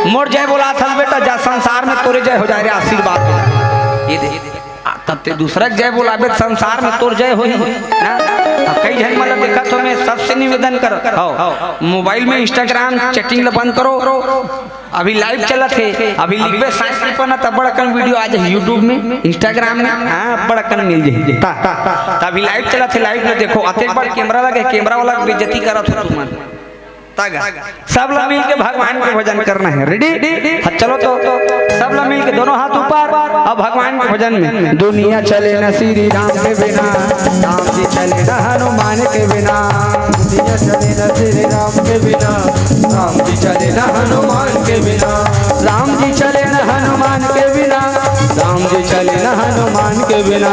मोर जय बोला था बेटा, जा संसार में तोरे जय हो जाए रे, आशीर्वाद हो जाए। ये दे, आ, तब ते दूसरा के जय बोलाबे त संसार में तोर जय होही ना। अब कई झन मन ला देखत हो, मैं सबसे निवेदन कर, हो, मोबाइल में Instagram chatting ला बंद करो, अभी live चलत हे, अभी लिखबे साईं कृपा ना, तब बड़ अकन video आ जाही YouTube में, Instagram में, हाँ, बड़ अकन मिल जाही। ता, ता, ता अभी live चलत हे, live में देखो, अतेक बड़ camera लगे, camera वाला के बेइज्जती करत हो तुमन। तागा, सब ला मिल के भगवान के भजन करना है। Ready? हाँ, चलो तो, सब ला मिल के दोनों हाथ ऊपर, अब भगवान के भजन में। दुनिया चले ना श्री राम के बिना, राम जी चले ना हनुमान के बिना। दुनिया चले ना श्री राम के बिना, राम जी चले ना हनुमान के बिना। राम जी चले ना हनुमान के बिना, राम जी चले ना हनुमान के बिना।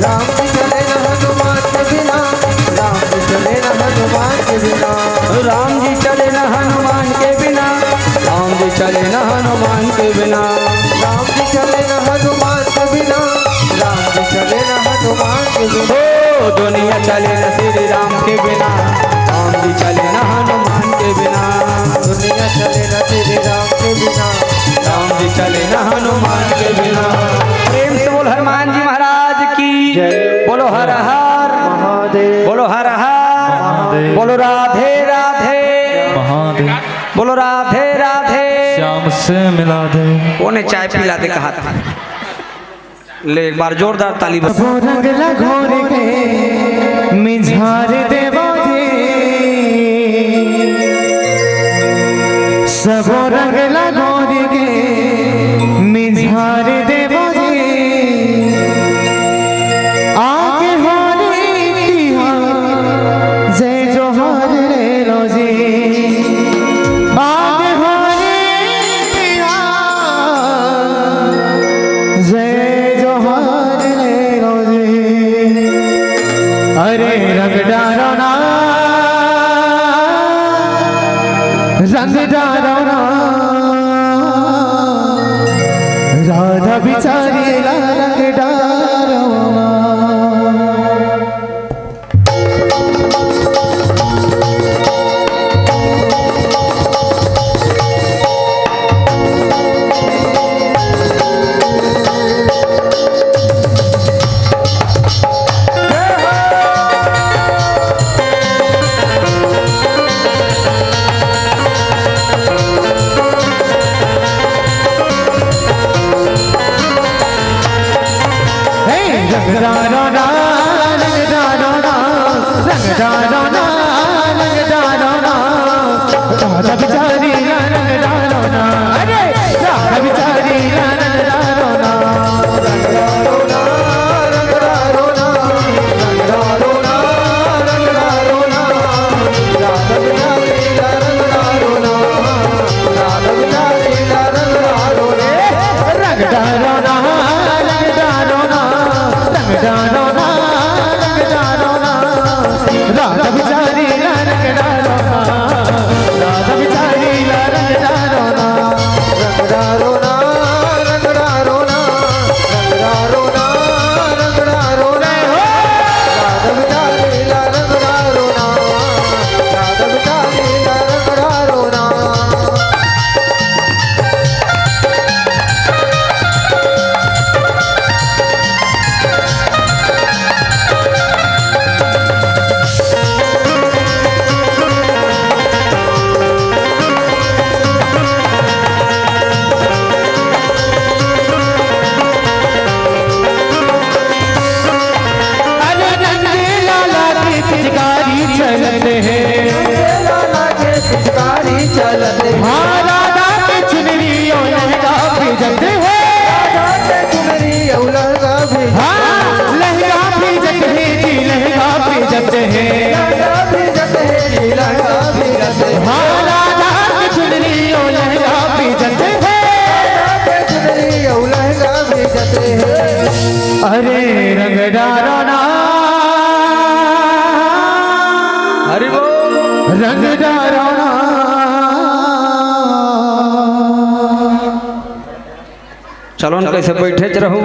राम जी चले ना हनुमान के बिना, राम जी चले ना हनुमान के बिना। राम जी चले ना हनुमान के बिना, राम जी चले ना हनुमान के बिना। राम जी चले ना हनुमान के बिना, राम जी चले ना हनुमान के बिना। ओ दुनिया चले ना श्री राम के बिना, राम जी चले ना हनुमान के बिना। दुनिया चले ना श्री राम के बिना, राम जी चले ना हनुमान के बिना। प्रेम से बोल हनुमान जी महाराज की। जय। बोलो हर हर महादेव। बोलो हर हर महादेव। बोलो राधे राधे। महादेव। बोलो राधे राधे। श्याम से मिला दे। कोने चाय पिला दे कहा था? ले, एक बार जोरदार ताली बजा। सबो रंग ला घोर के मिझार देवा जी, सबो रंग ला घोर के मिझार देवा जी। आगे हरे तिहार जय जोहार ले लो जी। आगे हरे तिहार जय जोहार ले लो जी। अरे रंग डारो ना, रंग डारो ना, रात रंग डारो ना, रंग डारो ना, रंग डारो ना, रंग डारो ना, राधा बिचारी ला रंग डारो ना। अरे, राधा बिचारी ला रंग डारो ना। रंग डारो ना, रंग डारो ना, रंग डारो ना, रंग डारो ना, राधा बिचारी ला रंग डारो ना, राधा बिचारी ला रंग डारो ना। रंग डारो ना, रंग डारो ना, रंग डारो ना, रंग डारो ना, राधा बिचारी ला रंग डारो ना, राधा बिचारी ला रंग डारो ना। अरे नंदलाला की पिचकारी चलत हे। नंदलाला के पिचकारी चलत हे। हाँ, राधा के चुनरी अउ लहंगा भीजत हे। राधा के चुनरी अउ लहंगा भीजत हे। हाँ, लहंगा भीजत हे जी, लहंगा भीजत हे। लहंगा भीजत हे जी, लहंगा भीजत हे। हाँ, राधा के चुनरी अउ लहंगा भीजत हे। राधा के चुनरी अउ लहंगा भीजत हे। अरे रंग डारो ना। हरि बोल। रंग डारो ना। चलो न, कैसे बैठे रहू,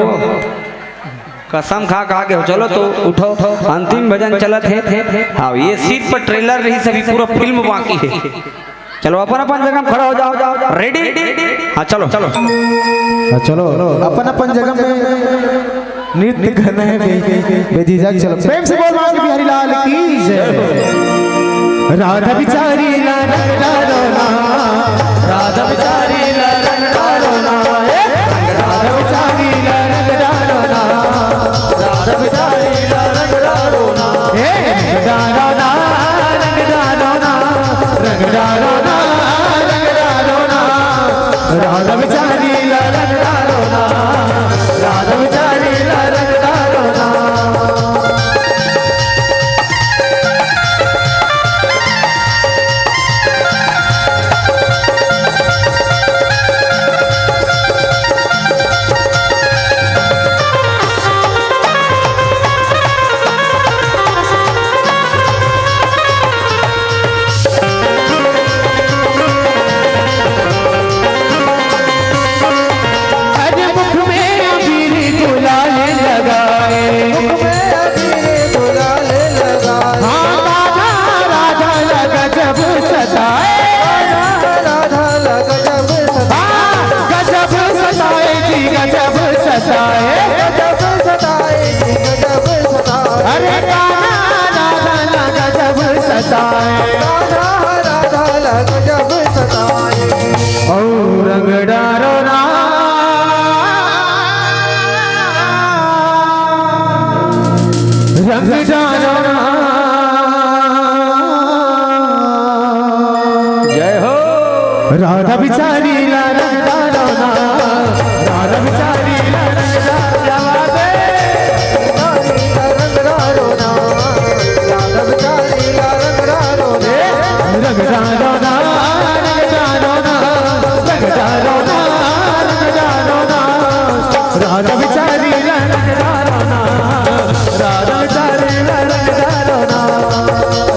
कसम खा खा के हो। चलो तो उठो, अंतिम भजन चलत हे। अब ये सीट पर ट्रेलर रही, सभी पूरा फिल्म बाकी हे। चलो अपन अपन जगह में खड़ा हो जाओ, रेडी? हाँ चलो, चलो। हाँ, चलो, अपन अपन जगह में नृत्य करना है बे-, बेझिझक चलो। प्रेम से बोल माँ के बिहारी लाल की जय। राधा बिचारी ला रंग डारो ना, राधा बिचारी ला रंग डारो ना, ए, राधा बिचारी ला रंग डारो ना, राधा बिचारी ला रंग डारो ना, ए, रंग डारो ना, रंग डारो ना, रंग डारो ना, रंग डारो ना, राधा बिचारी ला रंग डारो ना, राधा बिचारी ला रंग डारो ना। अरे मुख में अबीर गुलाल लगाए। मुख में अबीर गुलाल लगाए। हाँ, राधा, राधा ला गजब सताए। राधा, राधा ला गजब सताए। हाँ, गजब सताए जी, गजब सताए। गजब सताए जी, गजब सताए। अरे कान्हा, राधा ला गजब सताए। कान्हा, राधा ला गजब सताए। ओ रंग डारो ना, रंग डारो ना। जय हो। राधा बिचारी ला रंग डारो ना, राधा बिचारी ला रंग डारो ना। रंग डारो ना, रंग डारो ना, रंग डारो ना, रंग डारो ना, रंग डारो ना, रंग डारो ना। राधा बिचारी ला रंग डारो ना, राधा बिचारी ला रंग डारो ना,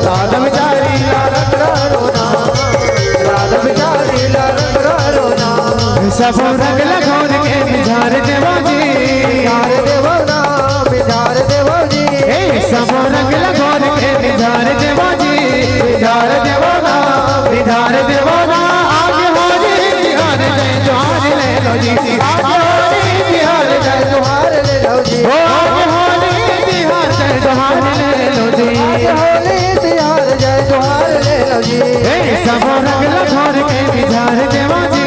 राधा बिचारी ला रंग डारो ना, राधा बिचारी ला रंग डारो ना। सब रंग ला घोर के बिझार देवो जी। बिझार देवो ना, बिझार देवो जी। ए, सब रंग ला घोर के बिझार देवो जी। बिझार देवो ना, बिझार देवो ना। आज होली तिहार जय जोहार ले लो जी। आज होली तिहार जय जोहार ले लो जी। ओ, आज होली तिहार जय जोहार ले लो जी। आज होली तिहार जय जोहार ले लो जी। ए, सब रंग ला घोर के बिझार देवो जी।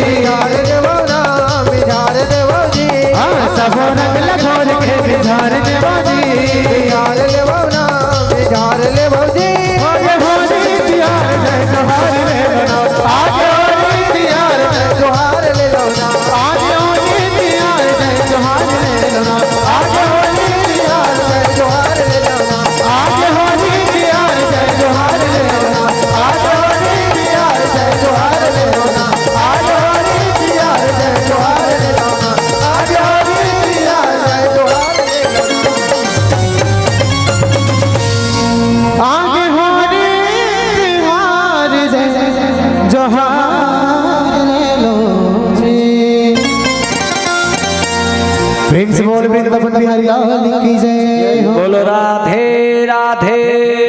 बिझार देवो ना, बिझार देवो जी। हाँ, सब रंग ला घोर के बिझार प्रेम से बोल वृंदावन बिहारी लाल की जय हो। बोलो राधे राधे।